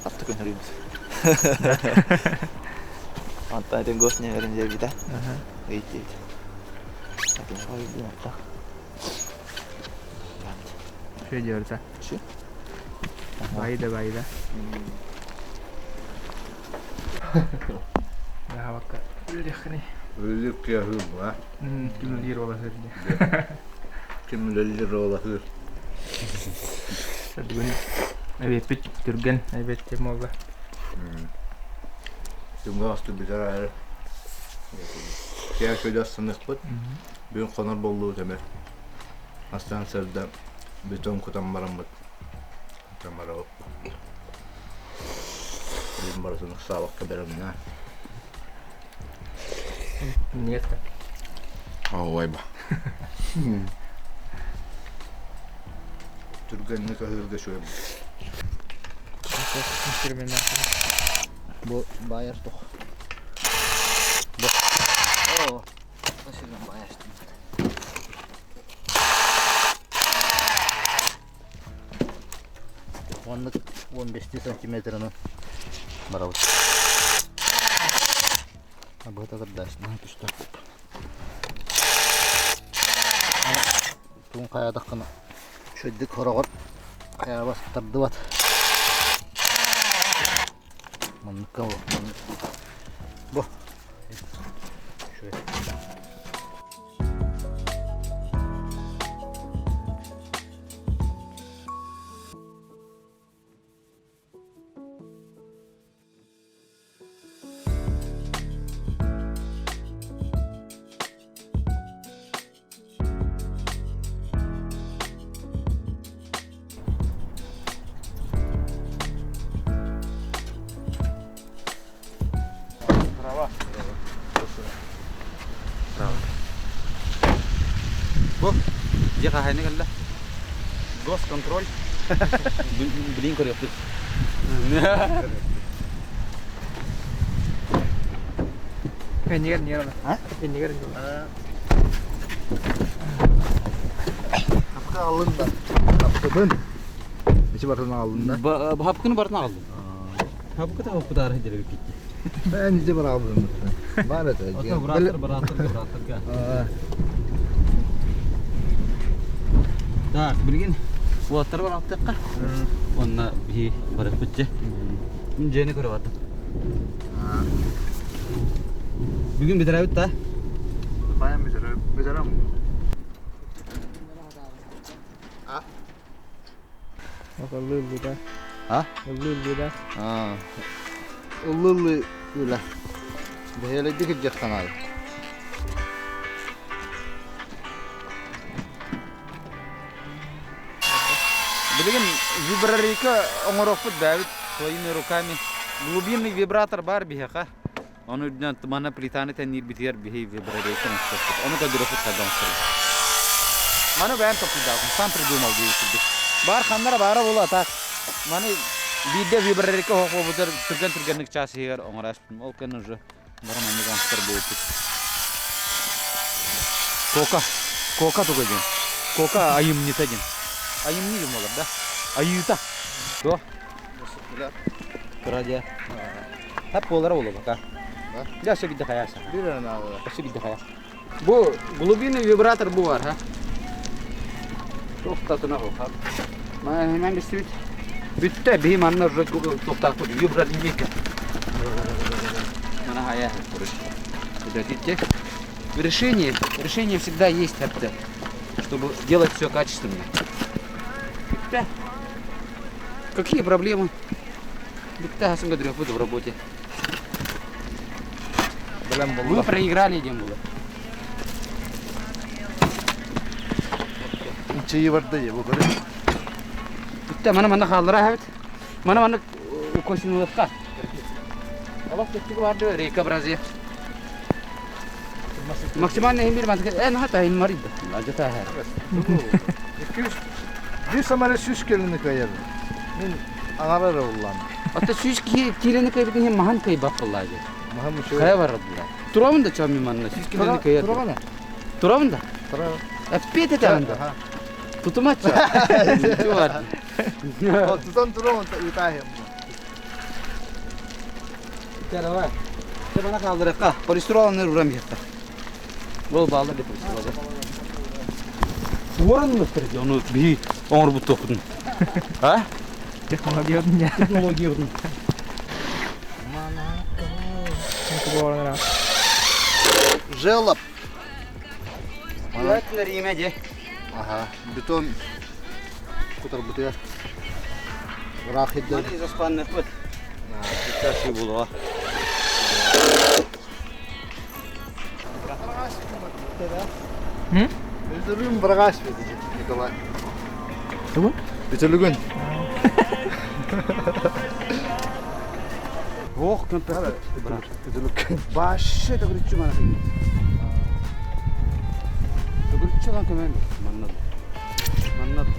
Хатты көнөрүүбүт. Онтон этин гос нөмерин диэбитэ. Ыйыт диэбит. Этин ойдуохта. Что делать-то? Байда, байда. Баҕабакка үлэлиэххиний? Үлэлиир кыаһыыр була. Ким үлэлиир уолаһыыр дии. Ким үлэлиир уолаһыыр. Бүгүн эбиэппит түргэн эбиэт диэн буолла. Түҥҥэ асты бүтэр аайы. Киһи көдө астаныахпыт. Бүгүн хонор буоллубут эмэ. Астаан сырда бетон кутан бараммыт Тамара Билим барытын ыксаабакка бэрэмнээ. Нет. Оойба. Түргэнник аһыырга үчүгэй. Бу баайар тух. Бу. Оо. Сирden баайастым. Оннук 15 сантиметрынан барабыт. Быһыта тардаачынан түстэ. Туун хайаатаххына үчүгэйдик хороҕор хайаабас тардыбат. Манныкка бу. Үчүгэй. Дьиэ хаһаайына кэллэ. Госконтроль. Билин көрүөхпүт. Эннигэр нигер ала. Эннигэр нигер. Хапка алын да. Хапкыбын. Ичи бартын алын да. Хапкыны бартын алдым. Хапкы та хапкы тары дерек кетти. Ben ичи бар алдым. Бар это. Ото братыр, братыр, братырга. Так, билигин уолаттар бар алтыакка. Онна биһи барыппыт дьэ. Мин дьиэни көрө бардым. Бүгүн бүтэрээбит да? Баян бүтэрэ бүтэрем. Ыллыы-ыллыы А? Ыллыы-ыллыы да. А. Ыллыы-ыллыы үлэ. Бэһиэлэйдик илдьиэхтэн аайы. Билигин виброрейка оҥоруохпут бэйэбит своими руками. Глубинный вибратор баар биһиэхэ. Ону үрдүнэн тумана плитаны тэнниирбитигэр биһи виброрейка оҥостуохпут. Ону көрдөрүөхпүт хайдах оҥосторун. Маны бэйэм толкуйдаабытым, сам придумал диир курдук. Баар ханнара баара буолуо, а так маны биирдэ виброрейка оһох буолбутар түргэн-түргэнник чаас иһигэр оҥоро аспытым. Ол кэннэ уже бары маннык оҥостор буолбуппут. Кока. Кока туга диэн. Кока айымньыта диэн. Айымньы диэн буолар да. Айыыта. Туох? Кыра дьэ. Хап буолара буолуо пока. Дьэ, өссө биирдэ хайааса. Биир эрэ наада. Өссө биирдэ хайа. Бу глубинный вибратор бу бар, ха? Туохтатына хап. Мана бистибит. Бүттэ, биһи манна уже туохтаахпыт вибролинейка. Мана хайа, короче. Это Решение, решение всегда есть, это, чтобы делать все качественно. Да. Какие проблемы? Бүттэ хасын буду в работе. Бэлэм Вы буолла. проиграли, диэн буолар. Чайы барда я бу көрө. Бүттэ мана манна хааллара эбит. Мана манна укосинылыкка. Алах төттүгү барды рейкообразие. Максимально хим бир мантык. Э, наха хим марид. Ажата ха. 200 bir samara süs kelini kayar. Мен аңарар уллан. Ата сүүс киһи киилени кайбытын хим махан кайбап буллаажы. Махам учу. Кая барадылар. Турамын да чами манна сүүс киилени кайар. Турагана. Турамын да. Тура. Эппет этэ Тутумачча. Чувар. Тутан тураган итахым. Давай. Te bana kaldırıkka. Полистирол алыныр урам yakta. Ол балды деп полистирол. Уоран мыстыр оны би оңор бут топудун. А? Технология я. Технология удун. Желоб. Яттар име же. Ага, бетон кутар бутыяр. Рахидда. Мани заспанны бут. Чашы булуа. Бүтүлүгүн барагаш беди Николай. Тугун? Бүтүлүгүн. Ох, көмпөр. Бүтүлүк. Башы төгүрүчү мана хин. Төгүрүчү ган көмөн. Маннад. Маннад.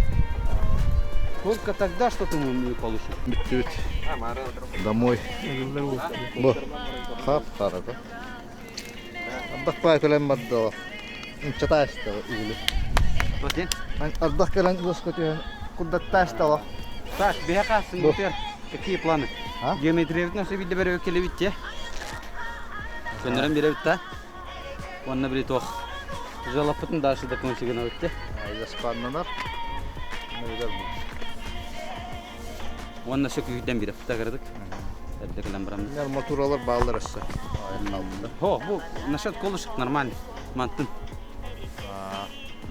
Только тогда что-то мы получим. Бүттүбүт. Домой. Бу. Хап харата. Ардах пай кэлэн барда. Инчатаasta угулу. Вот Ардах кэлэн уоска түһэн курдаттаастала. Так, биһиэхэ сыҥытыар. Какие планы? А? Геометриябытын өссө биирдэ бэрэ кэлэбит дьэ. Көннөрөн биэрэбит да. Уонна били туох. Жалаппытын дальше докончи гынабыт дьэ. Заспаннанар. Уонна өссө күүһүдэн биэрэбит да кырадык. Эрдэ кэлэн бараммыт. Арматуралар бааллар өссө. Хо, бу насчет колышек нормально. Мантын.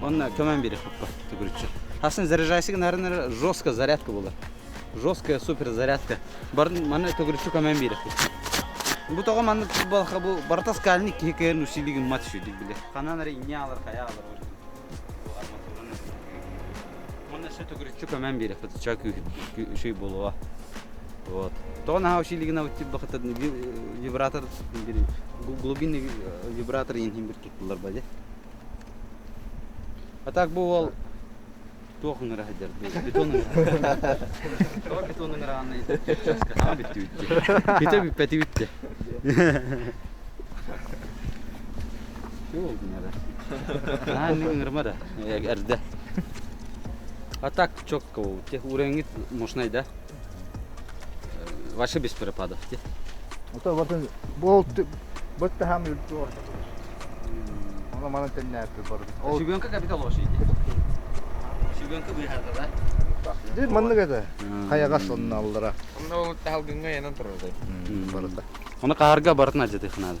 Онно көмөн биэрэ хоппа төгүрүччү. Хасын заряжайсыгын нарын жесткая зарядка буолар. Жесткая супер зарядка. Барын маны төгүрүччү көмөн биэрэ. Бу тоҕо маннык балха бу барата скальник киһи кыайан усилигин мат үчүдүк биле. Ханан эрэ инньэ алар хайа алар. Бу арматураны. Онно өссө төгүрүччү көмөн биэрэ ча үчүй буолуо. Вот. Тоҕо наһаа усилигин тип бахата вибратор глубинный вибратор иһин бир туттулар бадьа. А так бу уол туох ыҥыра сылдьар бетон ыҥыра. Тоҕо бетон ыҥыраҕанный саҥа бүттүбүт дии. Итэ бүппэтибит дии. Чего болдун эрэ? Наһаа инник ыҥырма да эрдэ. А так четко тех уровень мощный да? Вообще без перепадов. Ото батын бол бот тахам үрдү Она манан тэннээппи барды. Сүгөнкө капитал ошийди. Сүгөнкө быһарда да. Дии маннык этэ. Хайаҕас онно аллара. Онно таһалгыҥҥа янан турардай. Барыта. Оны каарга барытын ажатыхнады.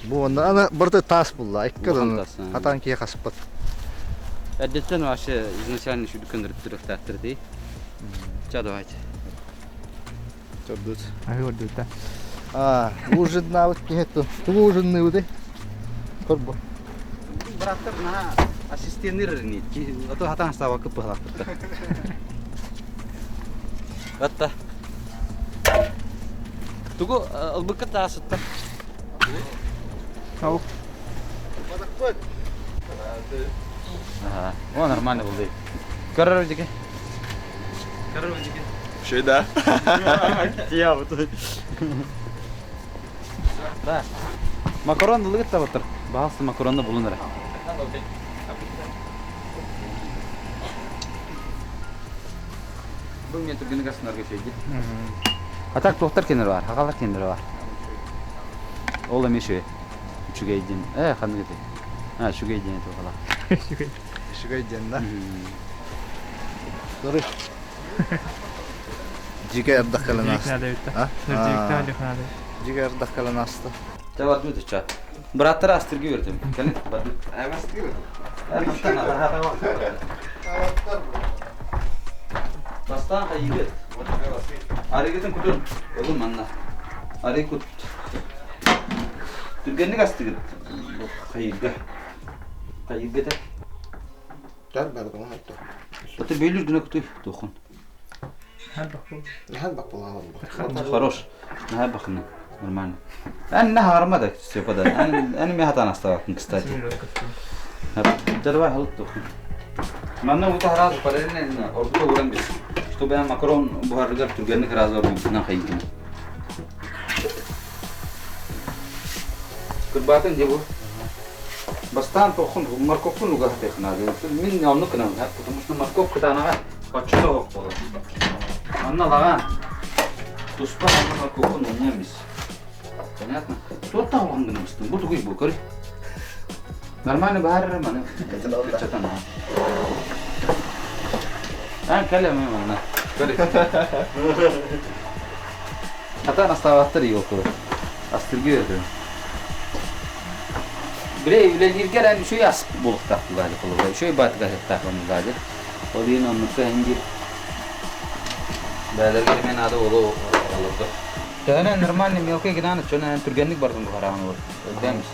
Бу онно ана барыта таас булла. Икки одону хатан киһи хаспат. Эрдэттэн вообще изначально шүдүккөн түрөхтааттыр дии. Ча давайте. Төрдүт. Аһыы ордута. А, ужиннаабыт киһи тугу ужинныыбыты? Көрбө. Быраттар наһаа ассистеннир а то хатан ставакы пыһалаппыттар. Атта. Тугу ылбыкка таасытта. Ау. Ага. О, нормально болды. Көрөр дики. Көрөр дики. Şey да. Я вот. Да. Макарон дылыгыт табатыр. Баһалсы макаронда булун эрэ. Бу мен түргенік астынарга шейди. А так туохтар кенер бар, хахалар кенер бар. Ол эми шү. Үчүгэй диэн. Э, ханнык этэй? А, үчүгэй диэн этэ хала. Үчүгэй диэн да. Көрү. Жиге эрдах кэлэн ааста. Жиге эрдах кэлэн ааста. Ча бардым ча. Быраттар астыргы бердим. Кэлин бардым. Бастаан хайыгыт. Арыгытын кутун. Олун манна. Арый кут. Түргэнник астыгыт. Хайыга. Хайыга да. Это бөйлүр гына кутуй тухун. Хорош. Наһаа бахына. Нормально. Эн наһаа да Степа да. Эн эн ми хатан астаакын, кстати. Давай халыт тухун. Манна ута сразу параллельно оргута уран бис. Чтобы я макарон буһарыгар түргэнник сразу оргутунан хайгын. Кырбатын де бу. Бастаан тохун морковкун уга хатыхнады. Мин онну кынан, потому что морковка танаға почто ох болот. Анна лаган. Туспа анна морковкун умнемис. Понятно? Туотта улан гынамыстын. Бу тугуй бу көрү. Нормально баар маны. Кычатан. А, кэлэ мен манна. Көрү. Хатан астаабаттар иокулу. Астыргы өтө. Биле үлэлииргэр эн үчүгэй ас буолуохтаах буолаады холобура. Үчүгэй баатыга сыттаах оннулаады. Ол иһин оннукка иһин диир. Бээлэргэ эмиэ наада буолуо оҕолорго. Төһөнөн нормальный мелкий гынан оччонон түргэнник бардым буһараҕын ол. Өйдөөмүс.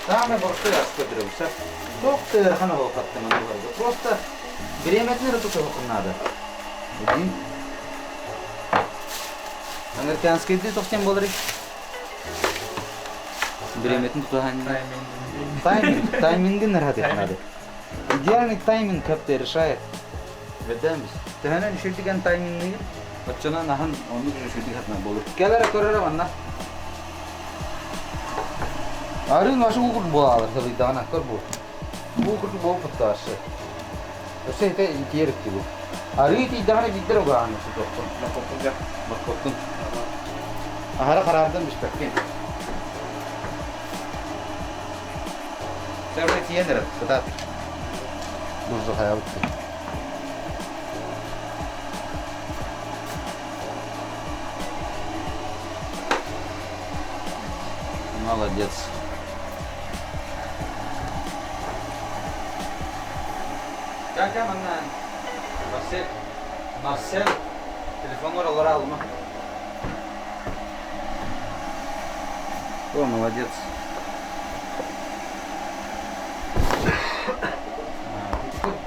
Самый простой ас көрдөрөбүт. Туох да ыарахан оһуохаттан Просто бириэмэтин эрэ тутуһуоххун наада. Один. Американскийдыы тохтен буоларый? Бириэмэтин тутуһан Тайминг. Таймингин эрэ надо. Идеальный тайминг как-то решает. Ведемис. Төһөнөн үчүгэй таймингы оччонон аһын оннук үчүгэй хатна болur. Кэлэрэ көрөрө манна. Арын ашы угур буолалар сылыйдаҕына көр бу. Бу курдук буолбут ашы. Өссө ите итиэрик бу. Арыы тиийдэҕинэ биирдэр угааны сутуохпун. Моркуоппун. Аһара хараардым биспэккин. Сэргэ тиийэн эрэр, кытаат. Бурзу хайабыт. Молодец. Как манна? Марсель. Марсель. Телефон олора алма. О, молодец.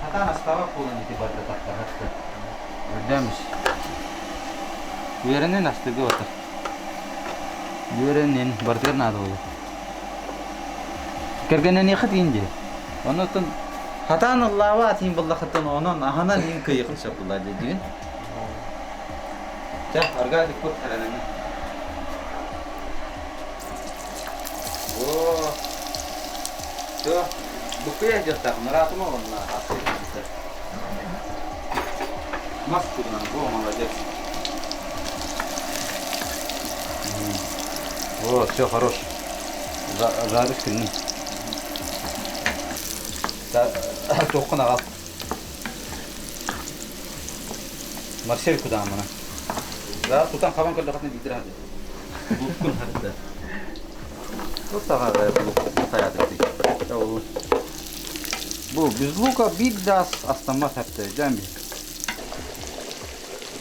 Хатан астава полон ити барда тахта хатта. Өрдөмүс. Үөрэнин астыга отар. Үөрэнин барытыгар наада буолар. Кэргэнэниэххит иин дии. Оннуттан хатаан ыллаабат иин буллахыттан онон аһынан иин кыйыхын сөп булла дии Чэ, арга дикпут эрэнэҥҥин. О, все, буккуйа дьахтах, наратыма онна асы Мас курнан, о, молодец. О, все, хорош. Жарыш күнүн. Тоққын ағал. Марсель кудаамана. Да, тутан хабан көрдөхөтүнэ биитир хады. Луккун хатта. Туттаҕа лук хайаатыр Ол Бу без лука бир да астаммат хатта, дьэн би.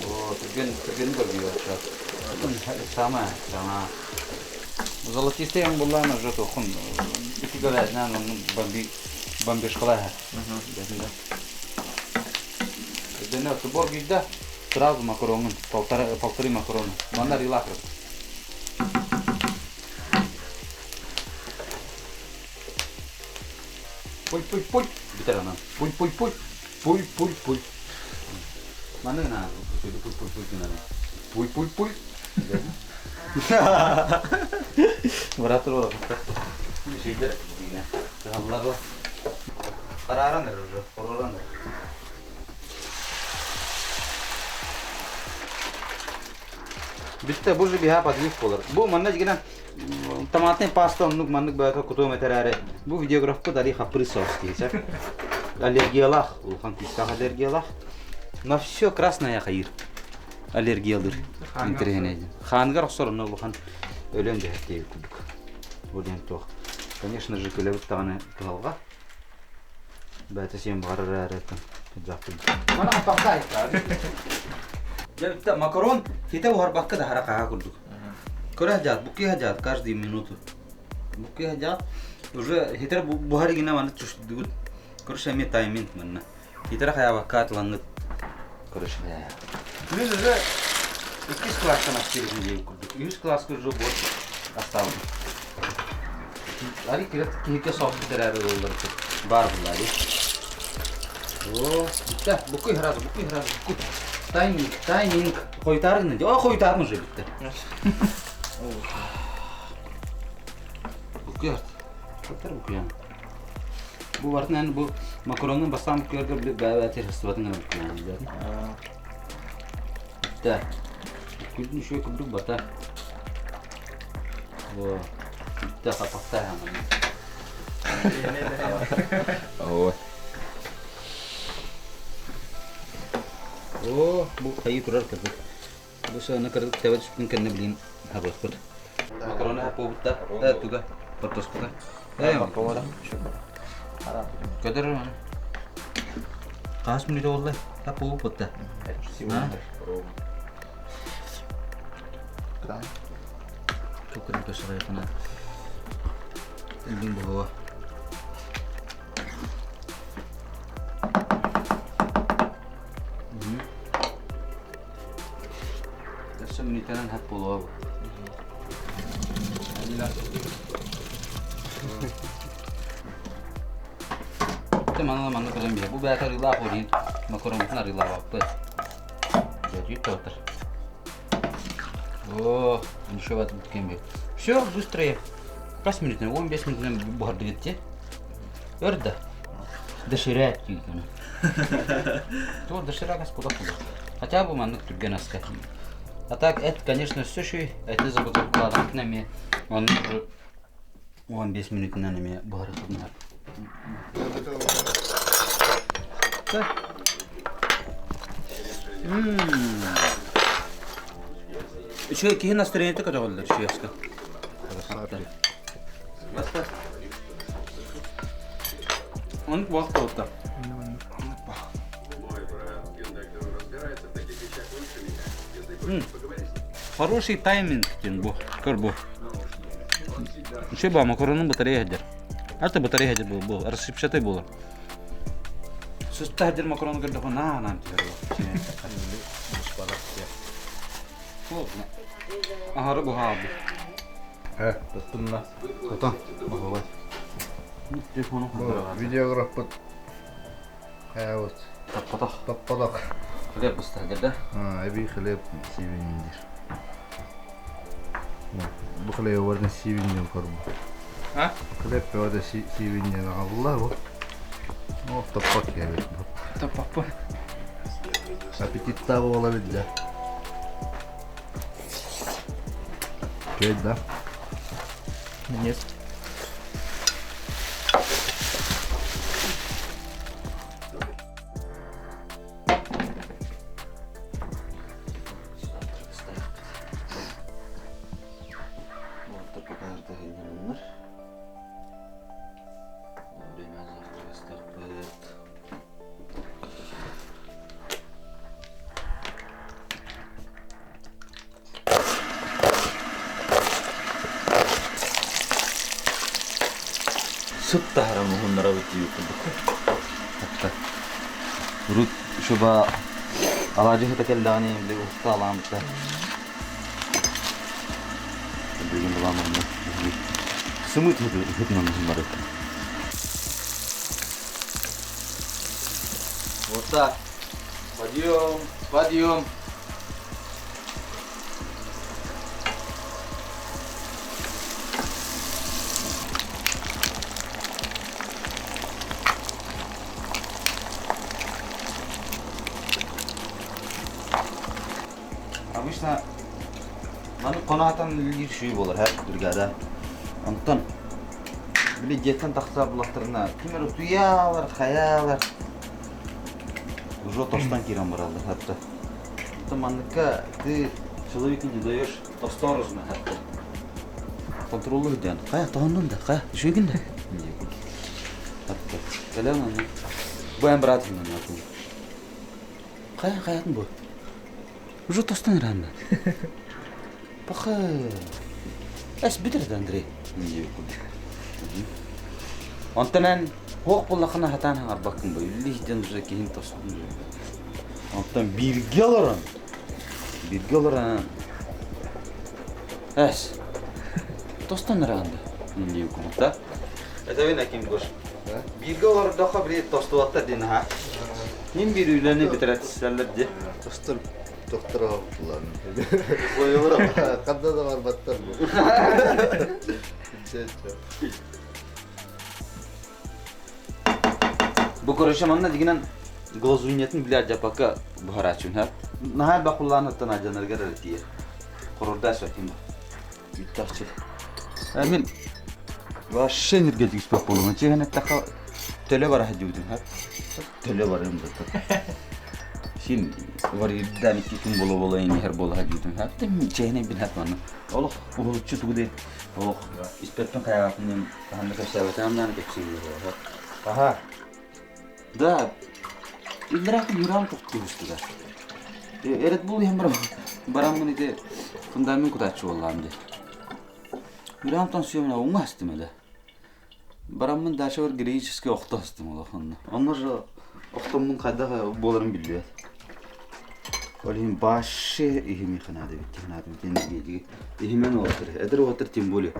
О, түрген түрген көргү Сама, сама. Золотистый он буллаан уже тохун. Ити говядина бомби бомбишкалаха. Дэнэ сбор гидда сразу макаронун, полтора, полторы макарона. Манна рилахры. Пуль-пуль-пуль. Бүтэр анан. Пуль-пуль-пуль. Пуль-пуль-пуль. Маны гына пуль-пуль-пуль гына. Пуль-пуль-пуль. Бырааттар буолар. Үчүгэйдэр Кыһаллар Харааран эрэр уже, хоророн эрэр. Бүттэ, бу же биһа подлив буолар. Бу манна дьигинэн томатный паста оннук маннык баата кутуом этэрээри. Бу видеографка Али хапрыз соус киһи Аллергиялаах, улахан күүстээх аллергиялаах. На все красное хайыр. Аллергиялыр. Интэриэһинэй. Хааныгар охсор онно улахан өлөн дэһэр диэбит курдук. Бу диэн туох. Конечно же, күлэбит даҕаны кыһалҕа. Бэйэтэ сиэн баҕарар эрээри дьахтым. Мана хаппахта Дьэ бүттэ макарон хитэ уһарбакка да хара хаһа курдук. Көрө садьаат, буккуйа садьаат каждую минуту. Буккуйа садьаат уже хитер буһар игинэ манна чушдугут. Короче, эмиэ тайминг манна. Хитер хаябакка атылаҥҥыт. Короче, Мен уже иккис класстан астыырын диэн курдук. Үһүс класска уже борщ астаабытым. Ари кирет киһике соос бүтэрээри буоллар баар буллаа дии. О, бүтэ, букуй сразу, букуй сразу, букуй. Тайминг, тайминг. Хойутааргын дии. О, хойутаарым уже бүттэ. Букуй Көтөр букуйан. Бу барытын эн бу макаронун бастаан букуйарга били бэйэ-бэйэтигэр сыстыбатын гына букуйан диэтин. Бүттэ. Күлдүн үчүгэй курдук бата. О, бүттэ хаппахта Ой. О, бу хайыы турар кырдык. Бу сыана кырдык тэбэ түспүтүн кэннэ билин хабыахпыт. Макароны хаппуубутта, туга, хортуоскута. Көтөр Хас мүнүүтэ буолла? Хаппуубут Чуккурун көсөҕөйхана илдиҥ буһуо. Өссө мүнүүтэнэн хап буолуо. Дьэ манна манна көрөн биһэ. Бу бэйэтэ арыылаах ориин макароммутун арыылаабаппыт. Дьэ тоотор. О, ничего кем Все, быстрее. Хас минутuna? 15 минутунан буһардыгыт дии. Өр да. Доширак диигин. Туох доширак ас куда куда. Хотя бы маннык түргэн аска. А так это, конечно, все еще эти заготовкалардан эмиэ онно уже 15 минутунан эмиэ буһарытыннар. Үчүгэй киһи настроениета көтөҕүллэр үчүгэй аска. Оннук буолуох буолта. Хороший тайминг диэн бу. Көр бу. Үчүгэй баа макаронун батарея сылдьар. Ата батарея сылдьар бу, бу рассыпчатый буолар. Сыста сылдьар макарону көрдөххө наа наан түһэр. Аһары буһаабыт. Э, туттунна. Тутан, баһылай. Телефону Видеографпыт хайабыт. Таппатах. Таппатах. Хлеб быстар да? Эби хлеб сиибин диир. Бу хлеб барытын сиибин диэн корбу. А? Хлеб бөҕөтө сиибин диэн аҕалла бу. О, таппат киһи бу. Таппаппын. Аппетиттаах буола биллэ. Үчүгэй да? Нет. Сыт таһаран уһуннарабыт дии курдук. Хатта. Урут шуба алаадьы сыта кэллэҕинэ били уста алаамыта. Бүгүн булаан онно сымыт ыһытынан уһуннарыт. Вот так. Подъем, подъем. Обычно маны конаатан үлэлиир үчүгэй буолар һэ бригада. Онтон били дьиэттэн тахсар буллахтарына ким эрэ утуйаалар, хайаалар уже тостон киирэн бараллар хатта. Оттон манныкка ты человеку не даешь осторожно хатта. Контроллур диэн. Хайа тоһоннун да, хайа үчүгүйгүн да. Хатта. Кэлэн онно. Бу эн брат Хайа хайатын бу? Уже тостон иранна. Паха. Эс бүтэр да Андрей. Онтон эн хуох буллахына хатаан хаҥарбаккын бу. Үллих диэн уже киһин тостун. Онтон бииргэ олорон бииргэ олорон эс тостон ыранда. Да? Это вина ким гош. Бииргэ олордоххо били тостубаттар диэн аха. Мин биир үлэни бүтэрэтсэллэр дии. Тостор тохтор Ханна да барбаттар бу. Бу короче манна дигинэн глазуньятын билэр дьапака буһарааччын ха. Наһаа бакуллаан оттон адьанаргар эрэ тиийэр. Хорордаа сөтин Бүттахчы. Мин вообще энергетик спорт буолума. Чиһэн эттэххэ төлө бара сылдьыбытым. Төлө барыам да. Син варирдан икки күн бола-бола иһэр буола сылдьыбытым. Хаттым чэһинэй бин хатманна. Олох уһулуччу тугу дей. Олох испэппин хайаҕаппын хаһан да кэпсээбэтим даҕаны кэпсиир. Аха. Да, иллэрээхи юран тохтуубустуга. Эрет бул иһэн баран бараммын ити фундамент кутааччы буоллаҕым дии. Юрантан сүйэмнэ уҥа астым эле. Бараммын дачабар героически охто астым олох онно. Онно же охтоммун хайдах буоларын билбэт. Ол иһин башы иһими ханаады битти ханаады битти иһимен уотыр. Эдэр уотыр тем более.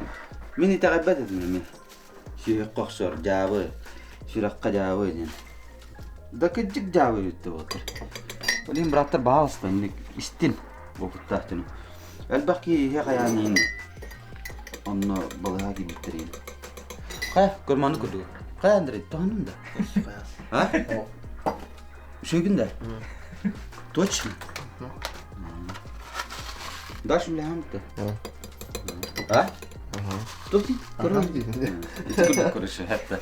Мин итэҕэйбэт этим мин. Сүһүөххэ охсор дьаабы, сүрэххэ дьаабы диэн. Да кырдьык дьаабы эбит да буолтар. Ол иһин бырааттар баһаалыста инник истин уопуттаах дьону. Элбэх киһи иһэ хайаан иһин онно балыһа киирбиттэр иһин. Хайа, көрманы курдук. Хайа, Андрей, тоһуннум да? А? Үчүгүн да? Точно? Дальше үлэһэм да? А? Тут Курдук короче, хатта.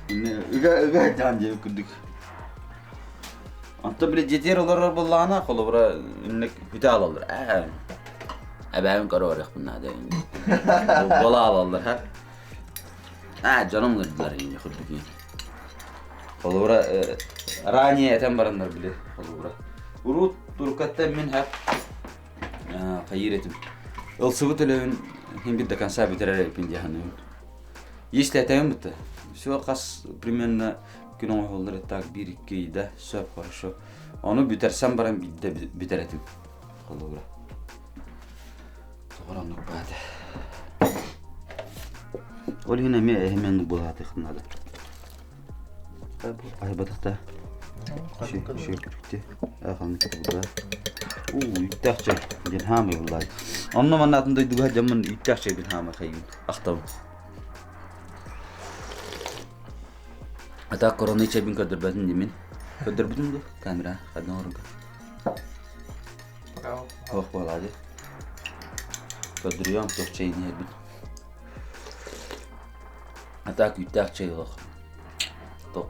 Ыга ыга дьаан диэбит курдук. Онто били дьиэтигэр олорор буоллаҕына, холобура, инник бүтэ аалаллар. Ээ, эбээбин көрө барыахпын наада. Бола аалаллар, ха. Аа, дьонум ыҥырдылар инньэ курдук. Холобура, ранее этэн бараннар били, холобура. Урут турукаттан мин ха хайыыр этим. Ылсыбыт үлэбин иһин бир до конца бүтэрэр эбиппин дии саныыбын. Если этэбин бутта. Все хас примерно күн оҥоһуллар так биир-икки ыйда сөп хорошо. Ону бүтэрсэн баран биирдэ бүтэр этим. Холобура. Тоҕор оннук баата. Ол иһин эмиэ эһэм оннук буолаатыахпын наада. Айбатах да. Уу, үүттээх чэй диэн хаамай буллаай. Онно манна атын дойдуга дьоммун үүттээх чэйбин хаамай хайыын ахтабын. А так коронный чэйбин көрдөрбөтүн димин. Көрдөрбүтүм ду камера хаддан орунка. Туох буолаады. Көрдөрүөм туох чэйин иһэрбин. А так үүттээх чэй олох. Топ.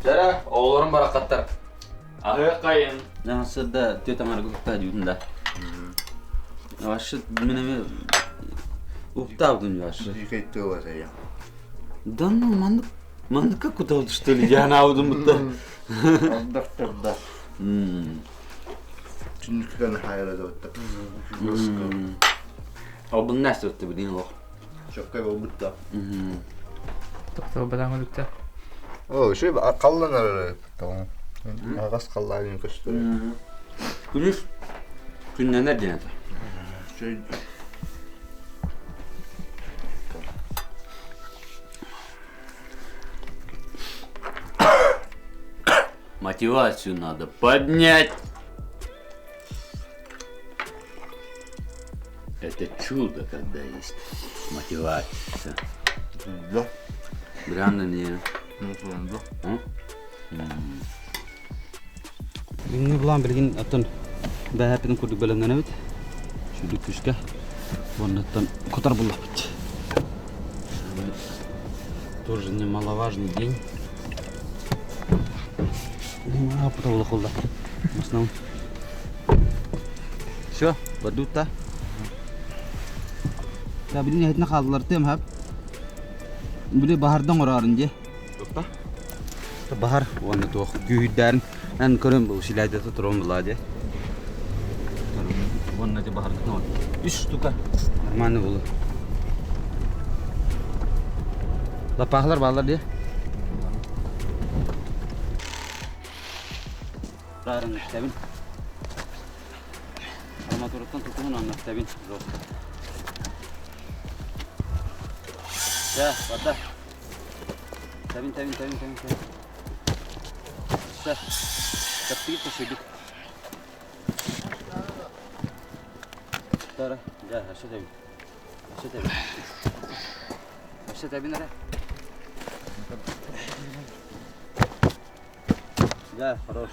Дьэрэ, оҕолорум бараххаттар. Аһыаххайын. Сырда түөт аҥарга кутта дьүүтүн да. Вообще мин эми уктаабытым вообще. Дикой тыла я. Да ну маннык манныкка куталды что ли я наабытым бутта. Ардахтарда. Түнүккэн хайра да отта. Ол нәрсе өттө билин олох. Чоккай болбут да. Тохтоо өлүктэ. О, ши қалланар tamam. Ағас қалларын көстөр. Күнүс күннэнэр диэн этэ. Şey Мотивацию надо поднять. Это чудо, когда есть мотивация. Да. Бранна не. Да. Бүгүҥҥү былаан билигин оттон бэһээппитин курдук бэлэмнэнэбит. Сүдү күүскэ уоннаттан кутар буллахпыт. Тоже немаловажный день. Путавлахулла. В основном. Все, бадутта. Я билин эһитine хааллар тем хап. Били баһардан орарын дии. Баһар уонна туох күүһүрдэрин эн көрөн бу усилайдата туран була дии. Уонна дьэ баһаргытын үс штука нормально булу. Лапахлар баалар дии. Барын истэбин. Арматураттан тутуһун аннастабин. Да, вода. Табин, табин, табин, табин, табин. Все. Таптыгит төшөдүк. Тара, да, аша табин. Аша табин. Аша табин ара. Да, хорош.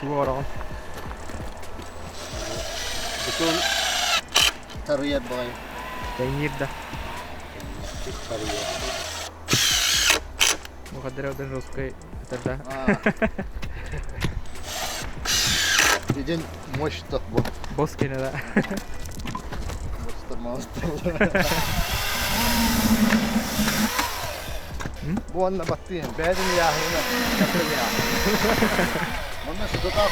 Тугу оҥороҕун? Бетон тарыйар баҕайы. Тэҥниир да. Тарыйар. Мухаддыр Абдан русский этэр да. Деден мощь бу. Босс кene да. Монстр, монстр. Бу онно баттыын, бэйэтин ыйааһына, кэпсээн Манна сытытаах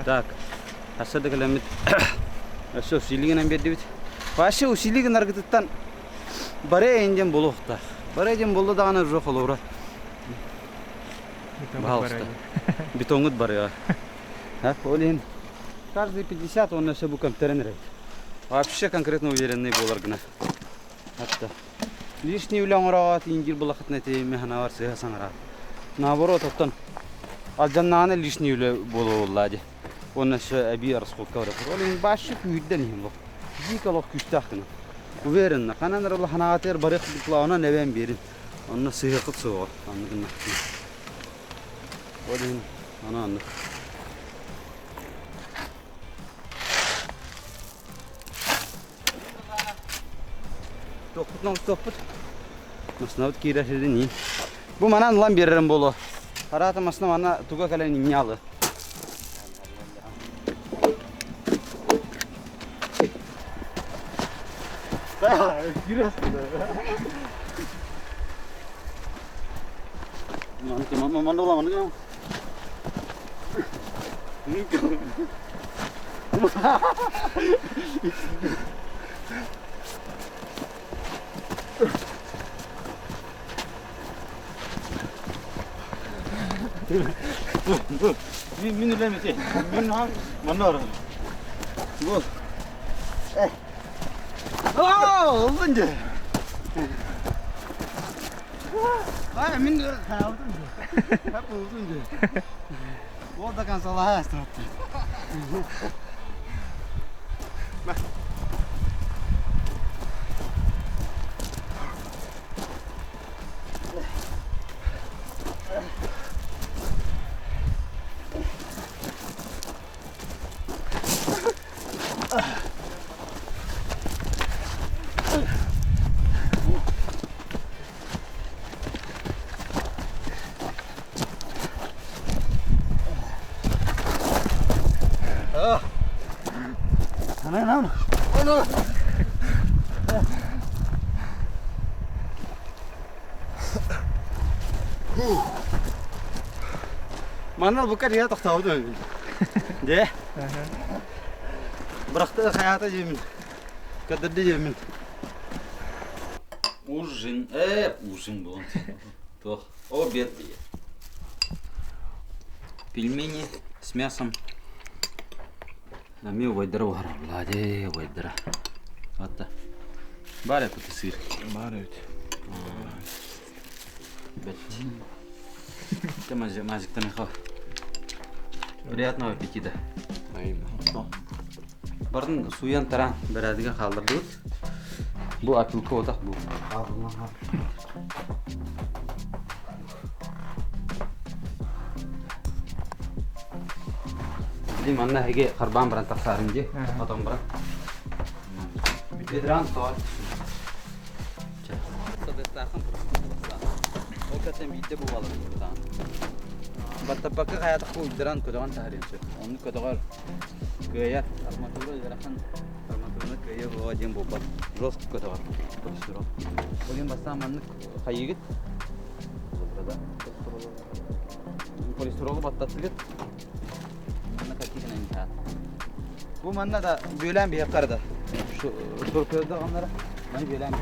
Так, хасса да кэлэммит өссө усилигынан биэрдибит. Вообще усилигин аргытыттан бары эйин буолуохтаах. Бары диэн буолла даҕаны уже холобура. Пожалуйста. Бетоҥҥут барыаҕа. Ол иһин каждый 50 уонна өссө бу көмтөрөн эрэбит. Вообще конкретно уверенный буолар гына. Hatta лишний үлэ оҥороот ингир булахытына этиэми санаабар сыыһа саҥараат. Наоборот, оттон алдьаннаҕына лишний үлэ буолуо дии. Уонна өссө эбии расходка барар. Ол иһин баашчы күүһүрдэн иһин лох. Дико олох күүстээх гына. Уверенно. Ханан эрэ улаханаатыгар барыах онон эбэн биэрин. Онно сыһыаххыт суоҕа. Оннук гына. Ол иһин аны оннук. Туохпутун оҥостуохпут. Массыынабыт киирэр сирин иин. Бу манан ылан биэрэрим буолуо. Араата массыына манна туга кэлэн инньэ алы. Мин үлэм ити. Мин манна барабын. Бу. Аа, ыллын дьэ. Ай, мин хаалдым дьэ. Хап ыллын дьэ. Ол да консолаһа астыраттым. Манна бука диye тохтообут Дьэ. Бырахты хайаата диэмин. Көрдөрдө диэмин. Ужин. Ужин буолан. Туох. Обед дии. Пельмени с мясом. Эмиэ убайдара уһараллаа дии, убайдара. Атта. Баар эбит сыр. Баар эбит. Бэт. Мазиктан михал. Приятного аппетита. Барын суян таран бэрээдигэ хааллардыбыт. Бу опилка отах бу. Били манна эһиги харбаан баран тахсаарын дии, хотон баран. Бедран тоҕо. Садыстаахын Ол кэтэн биирдэ бу балар. Баттаппакка хайатах уйдаран көтөҕөн таһарыан сөп. Онну көтөҕөр кыайар. Арматура ыарахан арматураны кыайа буола диэн буолбат. Жестко көтөҕөр полистирол. Ол иһин бастаан маннык хайыыгыт. Полистиролу баттаттыгыт. Манна какие Бу манна да бүөлээн биһиэххэ да. Шурпуйда оннара маны бүөлээн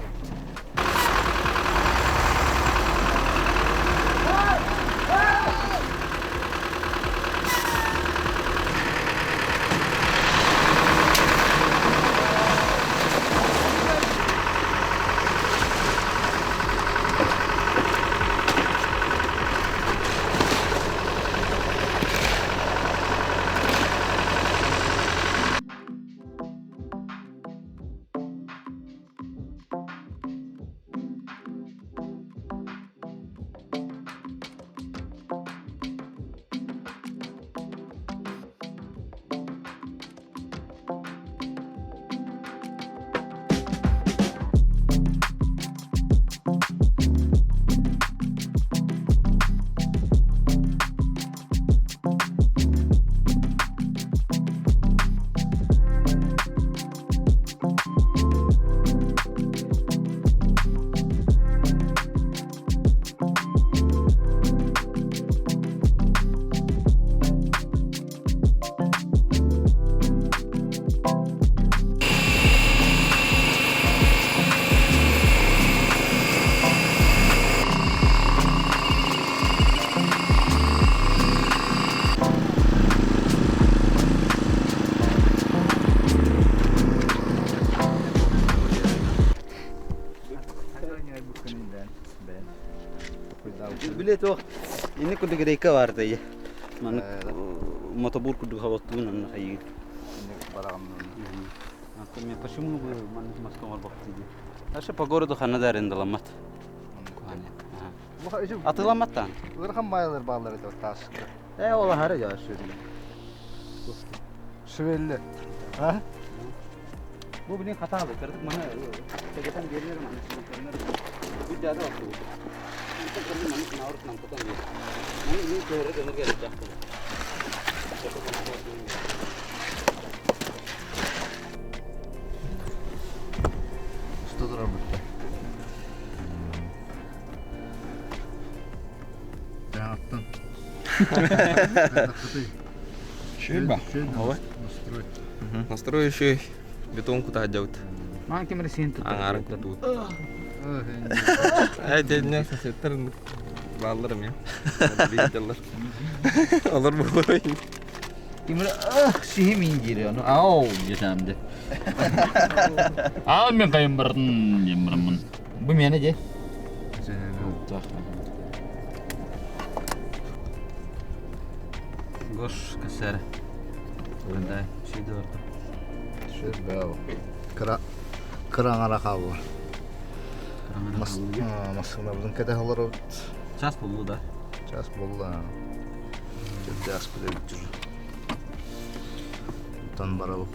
Биле туох инни курдук рейка бар дии. Маннык мотобур курдук хаваттуун анна хайыгын. Почему бы маннык маска оҥорбоккут дии. Вообще по городу ханна да арендаламмат. Атыламматтан. Ыарахан маайлар баалар это тааска. Ол аһары жаа сүрүн. Швелли. А? Бу билин хатаалы кырдык маны тегетен берилер маны көрнөр. Бу жада бар. Маны наурут нам потом. Маны мен көрө гыныр келет жакты. Шөйба. Настрой еще бетон кутаадьабыт. Маан ким син Аңарын кутуут. Э дедне соседтар бааллар эмиэ. Билдэллэр. Олор буолуой. Ким сиһим индири ону ау десемди. Аа мен кайым бардын диэн бараммын. Бу миэнэ дьэ. Гош кэсэр. Да, шейді барда. Кыра кыра аҥара хаалла. Массыынабытын кэтэһэ олоробут. Час булду да. Час буолла. Чэрдээх билэбит жүр. Оттон барабыт.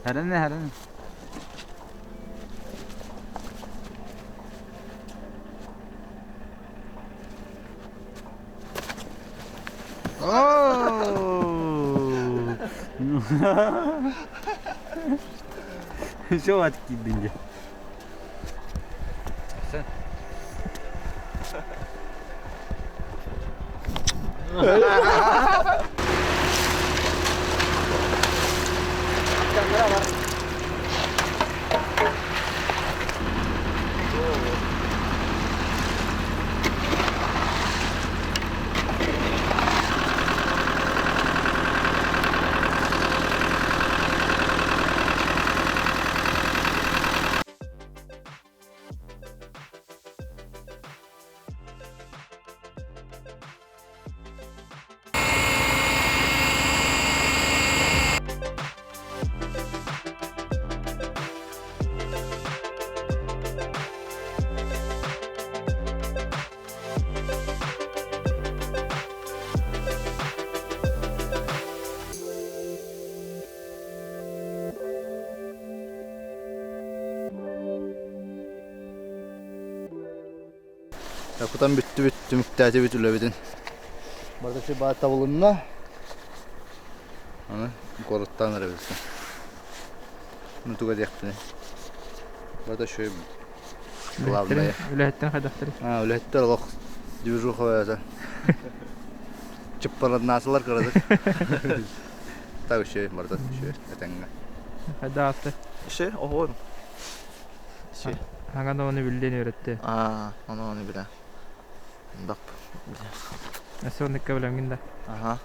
Хәрәне, хәрәне. Все откидын дьэ. Кутан бүттүбүт, түмүктээтибит үлэбитин. Барыта баа табылынна. Аны куораттаан эрэбит. Ну туга диэхпиний. Барыта үчүгэй главное. Үлэһиттэн хайдахтарый? А, үлэһиттэр олох движуха бэйэтэ. Чыппараннаатылар кыратык. Так үчүгэй, барыта үчүгэй, этэҥҥэ. Хайдах аатты? Ше, оһуон. Ше. Хаҥан ону биллиэн үөрэттэ. Аа, ону ону билэ. Бап. Өссө оннукка билэмҥин да. Аха.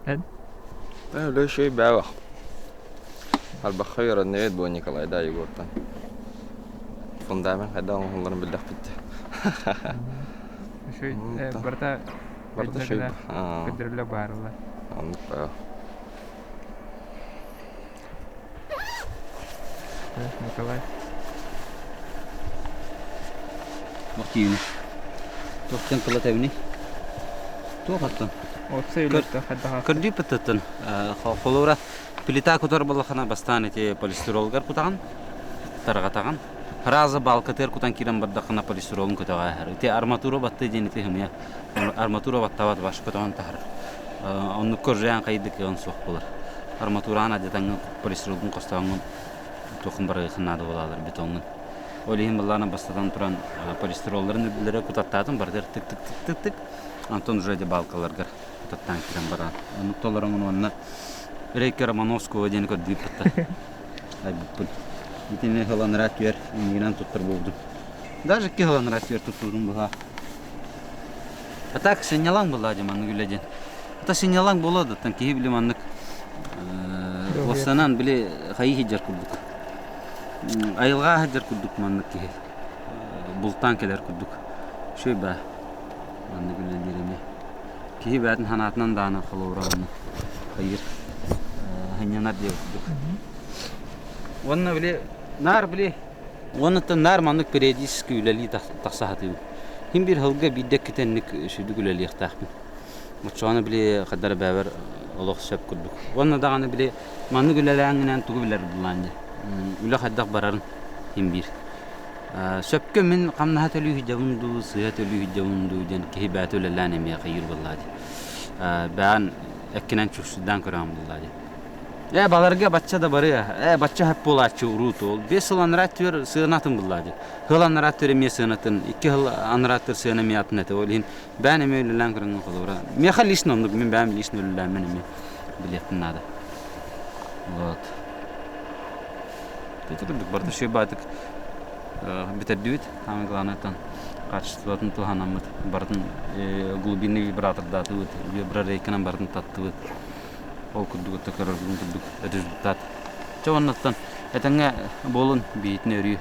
Эн? Өлө үчүгэй бээх. Арбахха үөрэннибит буо Николай да Егортан. Фундамент хайдах оҥоһулларын биллэхпит дии. Үчүгэй барыта Барыта үчүгэй. Көрдөрүллэ баарылар. Оннук баа. Николай. Махтиюни. Туох диэн тыла тэбиний? Туох аттан? Уопсай үлэттэн хайдах Көрдүү пыттыттан. Холобура, плита кутар буоллахына бастаан ити полистиролгар кутаҕын, тарҕатаҕын. Раза балкатыгар кутан киирэн бардаххына полистиролун көтөҕө ааһар. Ити арматура батты диэн ити хымыйа. Арматура баттабат баш көтөҕөн таһар. Оннук көржээн хайдык ыан суох буолар. Арматураан адьатаҥҥын полистиролгун хостооҥҥун туохун барыахын наада буолаалар бетоҥҥун. Ол иһин былаана бастатан туран полистиролларын үрдүлэрэ кутаттаатын барытыгар тык-тык-тык-тык Антон уже балкаларгар кутаттаан киирэн баран. Оннук толороҥун уонна Рейка Романовского диэн көрдүүр айбыппын. Итини ыланара түөр иннигинэн туттар буолдум. Даже икки ыланара түөр туттуутум быһа. А так сынньалаҥ буолла дьэ маннык үлэ диэн. Ата сынньалаҥ буолуо да киһи били маннык уостанан били хайыы сылдьар курдук. Айылҕа сылдьар курдук маннык киһи. Бултаан кэлэр курдук. Үчүгэй баа маннык үлэлиир эмиэ. Киһи бэйэтин санаатынан даҕаны холобура хайыыр сынньанар диэбит курдук. Уонна били наар били уонна наар маннык периодически үлэлии тахса сатыыбын. Ким биир сылга биирдэ иккитэ сүдүк үлэлиэхтээхпин. Оччоҕуна били хадара бэйэбэр олох сөп курдук. Уонна даҕаны били маннык үлэлээҥҥинэн тугу билэр булаан дьэ. Үлэ хайдах барарын ким биир. Сөпкө мин хамнаһа төлүү сылдьабын дуу, сыыһа төлүү сылдьабын дуу диэн киһи бэйэтэ үлэлээн эмиэ хайыыр буоллаа дии. Бэйэн эккинэн чувствуйдаан көрөҕүн буоллаа дии. Ээ, баларга бачча да барыа. Ээ, бачча хөп буолааччы уруут ол. Биэс сыл анараа өттүгэр сыанатын буллаа дии. Сыл анараа өттүгэр эмиэ сыанатын, икки сыл анараа өттүгэр сыана эмиэ атын этэ. Ол иһин бэйэн эмиэ үлэлээн көрөҥҥүн холобура. Миэхэ лично оннук, мин бэйэм лично үлэлээммин эмиэ билиэхпин наада. Вот. Ити курдук барыта үчүгэй баатык бүтэрдибит. Самое главное там качествотын туһанаммыт барытын глубинный вибратордаатыбыт, виброрейканан барытын таттыбыт. Ол курдук это көрөргүн курдук результат. Чэ оннуттан этэҥҥэ буолун, биһитин өрүү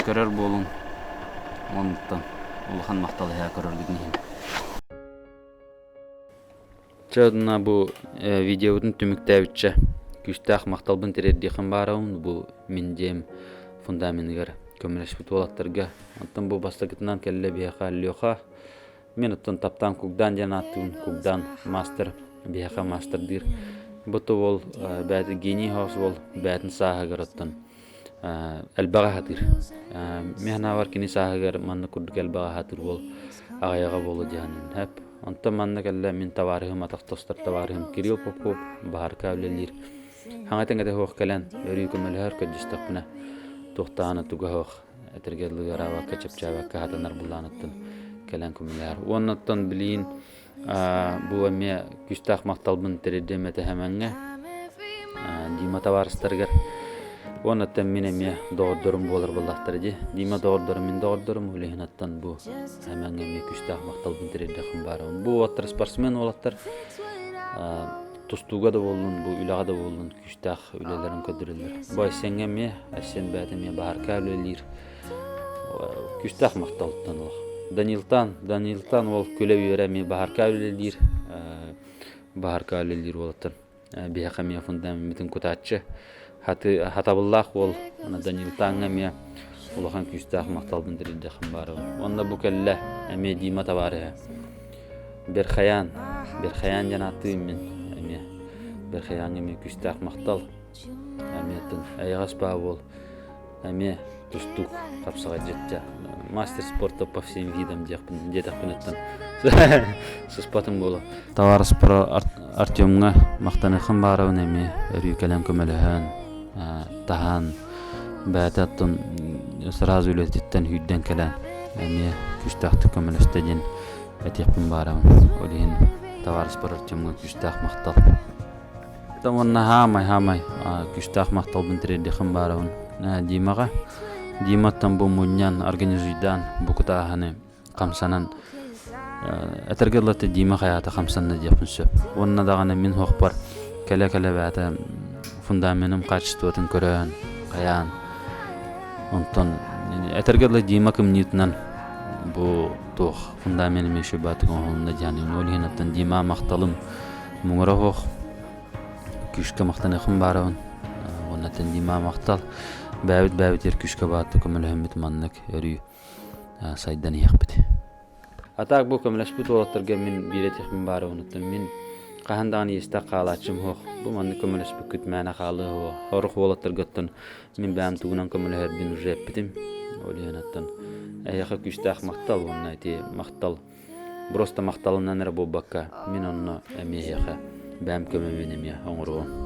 көрөр буолуҥ. Оннуттан улахан махтал эһээ көрөргүтүн иһин. Чэ онно бу видеобутун түмүктээбиччэ күүстээх махталбын тириэрдиэххин баарабын бу мин дьиэм фундаменыгар көмөлөспүт уолаттарга. Оттон бу бастакытынан кэллэ биһиэхэ Леха. Мин оттон таптаан Кугдаан диэн ааттыыбын. Кугдаан мастер биһиэхэ мастердыыр. Бу уол бэйэтэ гений хаос уол бэйэтин сааһыгар оттон элбэҕи аһатыыр. Мин санаабар кини сааһыгар маннык курдук элбэҕи аһатыыр уол аҕыйаҕа буолуо диэн сөп. Онтон манна кэллэ мин табаарыһым атах тостор табаарыһым Кирилл Попов баһаарка үлэлиир. Хаҥа тэҥэтэ суох кэлэн өрүү көмөлөһөр көрдөстөхпүнэ туохтаҕына туга суох этэргэ дылы ыараабакка чэпчээбэккэ хатанар былааныттан кэлэн көмөлөһөр. Уоннаттан билиин бу эмиэ күүстээх махталбын тириэрдиэм этэ Хэмэҥҥэ Дима табаарыстарыгар уоннаттан мин эмиэ доҕордорум буолар буоллахтара дии. Дима доҕордорум мин доҕордорум ол иһин аттан бу Хэмэҥҥэ эмиэ күүстээх махталбын тириэрдиэххин баарабын. Бу уолаттар спортсмен уолаттар тустууга да буоллун, бу үлэҕэ да буоллун күүстээх үлэлэрин көрдөрөллөр. Бу Айсеҥҥэ эмиэ, Айсен бэйэтэ эмиэ баһаарка үлэлиир. Күүстээх махталтан олох. Данилтан, Данилтан ол күлэ-үөрэ эмиэ баһаарка үлэлиир. Баһаарка үлэлиир уолаттан. Биһиэхэ эмиэ фундамеммытын кутааччы. Хаты, хатабыллаах уол Данилтааҥҥа эмиэ улахан күүстээх махталбын тириэрдиэххин баарабын. Уонна бу кэллэ эмиэ Дима табаарыһа. Берхаян, Берхаян диэн ааттыыбын мин эмиэ. Берхаяҥҥа эмиэ күүстээх махтал. Эмиэ оттон эйэҕэс баа буол. Эмиэ тустуук хапсаҕай дьиттэ. Мастер спорта по всем видам диэхпин диэтэхпин оттон сыспатым буолуо. Товарищ Артемҥа махтаныаххын баарабын эмиэ өрүү кэлэн көмөлөһөн, таһан бэйэтэ оттон сразу үлэтиттэн сүүрдэн кэлэн эмиэ күүстээхтик көмөлөстө диэн этиэхпин баарабын. Ол иһин табаарыспар Артемҥа күүстээх махтал. Уонна хаамай хаамай күүстээх махталбын тириэрдиэххин баарабын Димаҕа. Диматтан бу мунньан, организуйдаан бу кутааһыны хамсанан этэргэ дылы Дима хайаата хамсанна диэхпин сөп. Уонна даҕаны мин суохпар кэлэ-кэлэ бэйэтэ фундаменым качествотын көрөн, хайаан онтон этэргэ дылы Дима кымньыытынан бу туох фундаменым еще баатык оҥоһулунна диэн ол иһин оттон Дима махталым муҥура суох күүскэ махтаныахым баарабын уонна Дима махтал бэйэбит бэйэбитигэр күүскэ баатты көмөлөһөммүт маннык өрүү сайдан иһиэхпит. А так бу көмөлөспүт уолаттарга мин биир этиэхпин баара онуттан мин хаһан даҕаны иэстээх хаалааччым суох. Бу маннык көмөлөспүккүт мээнэ хаалыа суоҕа. Сорох уолаттаргыттан мин бэйэм тугунан көмөлөһөрбүн уже эппитим. Ол иһин оттон эһиэхэ күүстээх махтал уонна ити махтал просто махталынан эрэ буолбакка мин онно эмиэ эһиэхэ бэйэм көмөбүн эмиэ оҥоруом.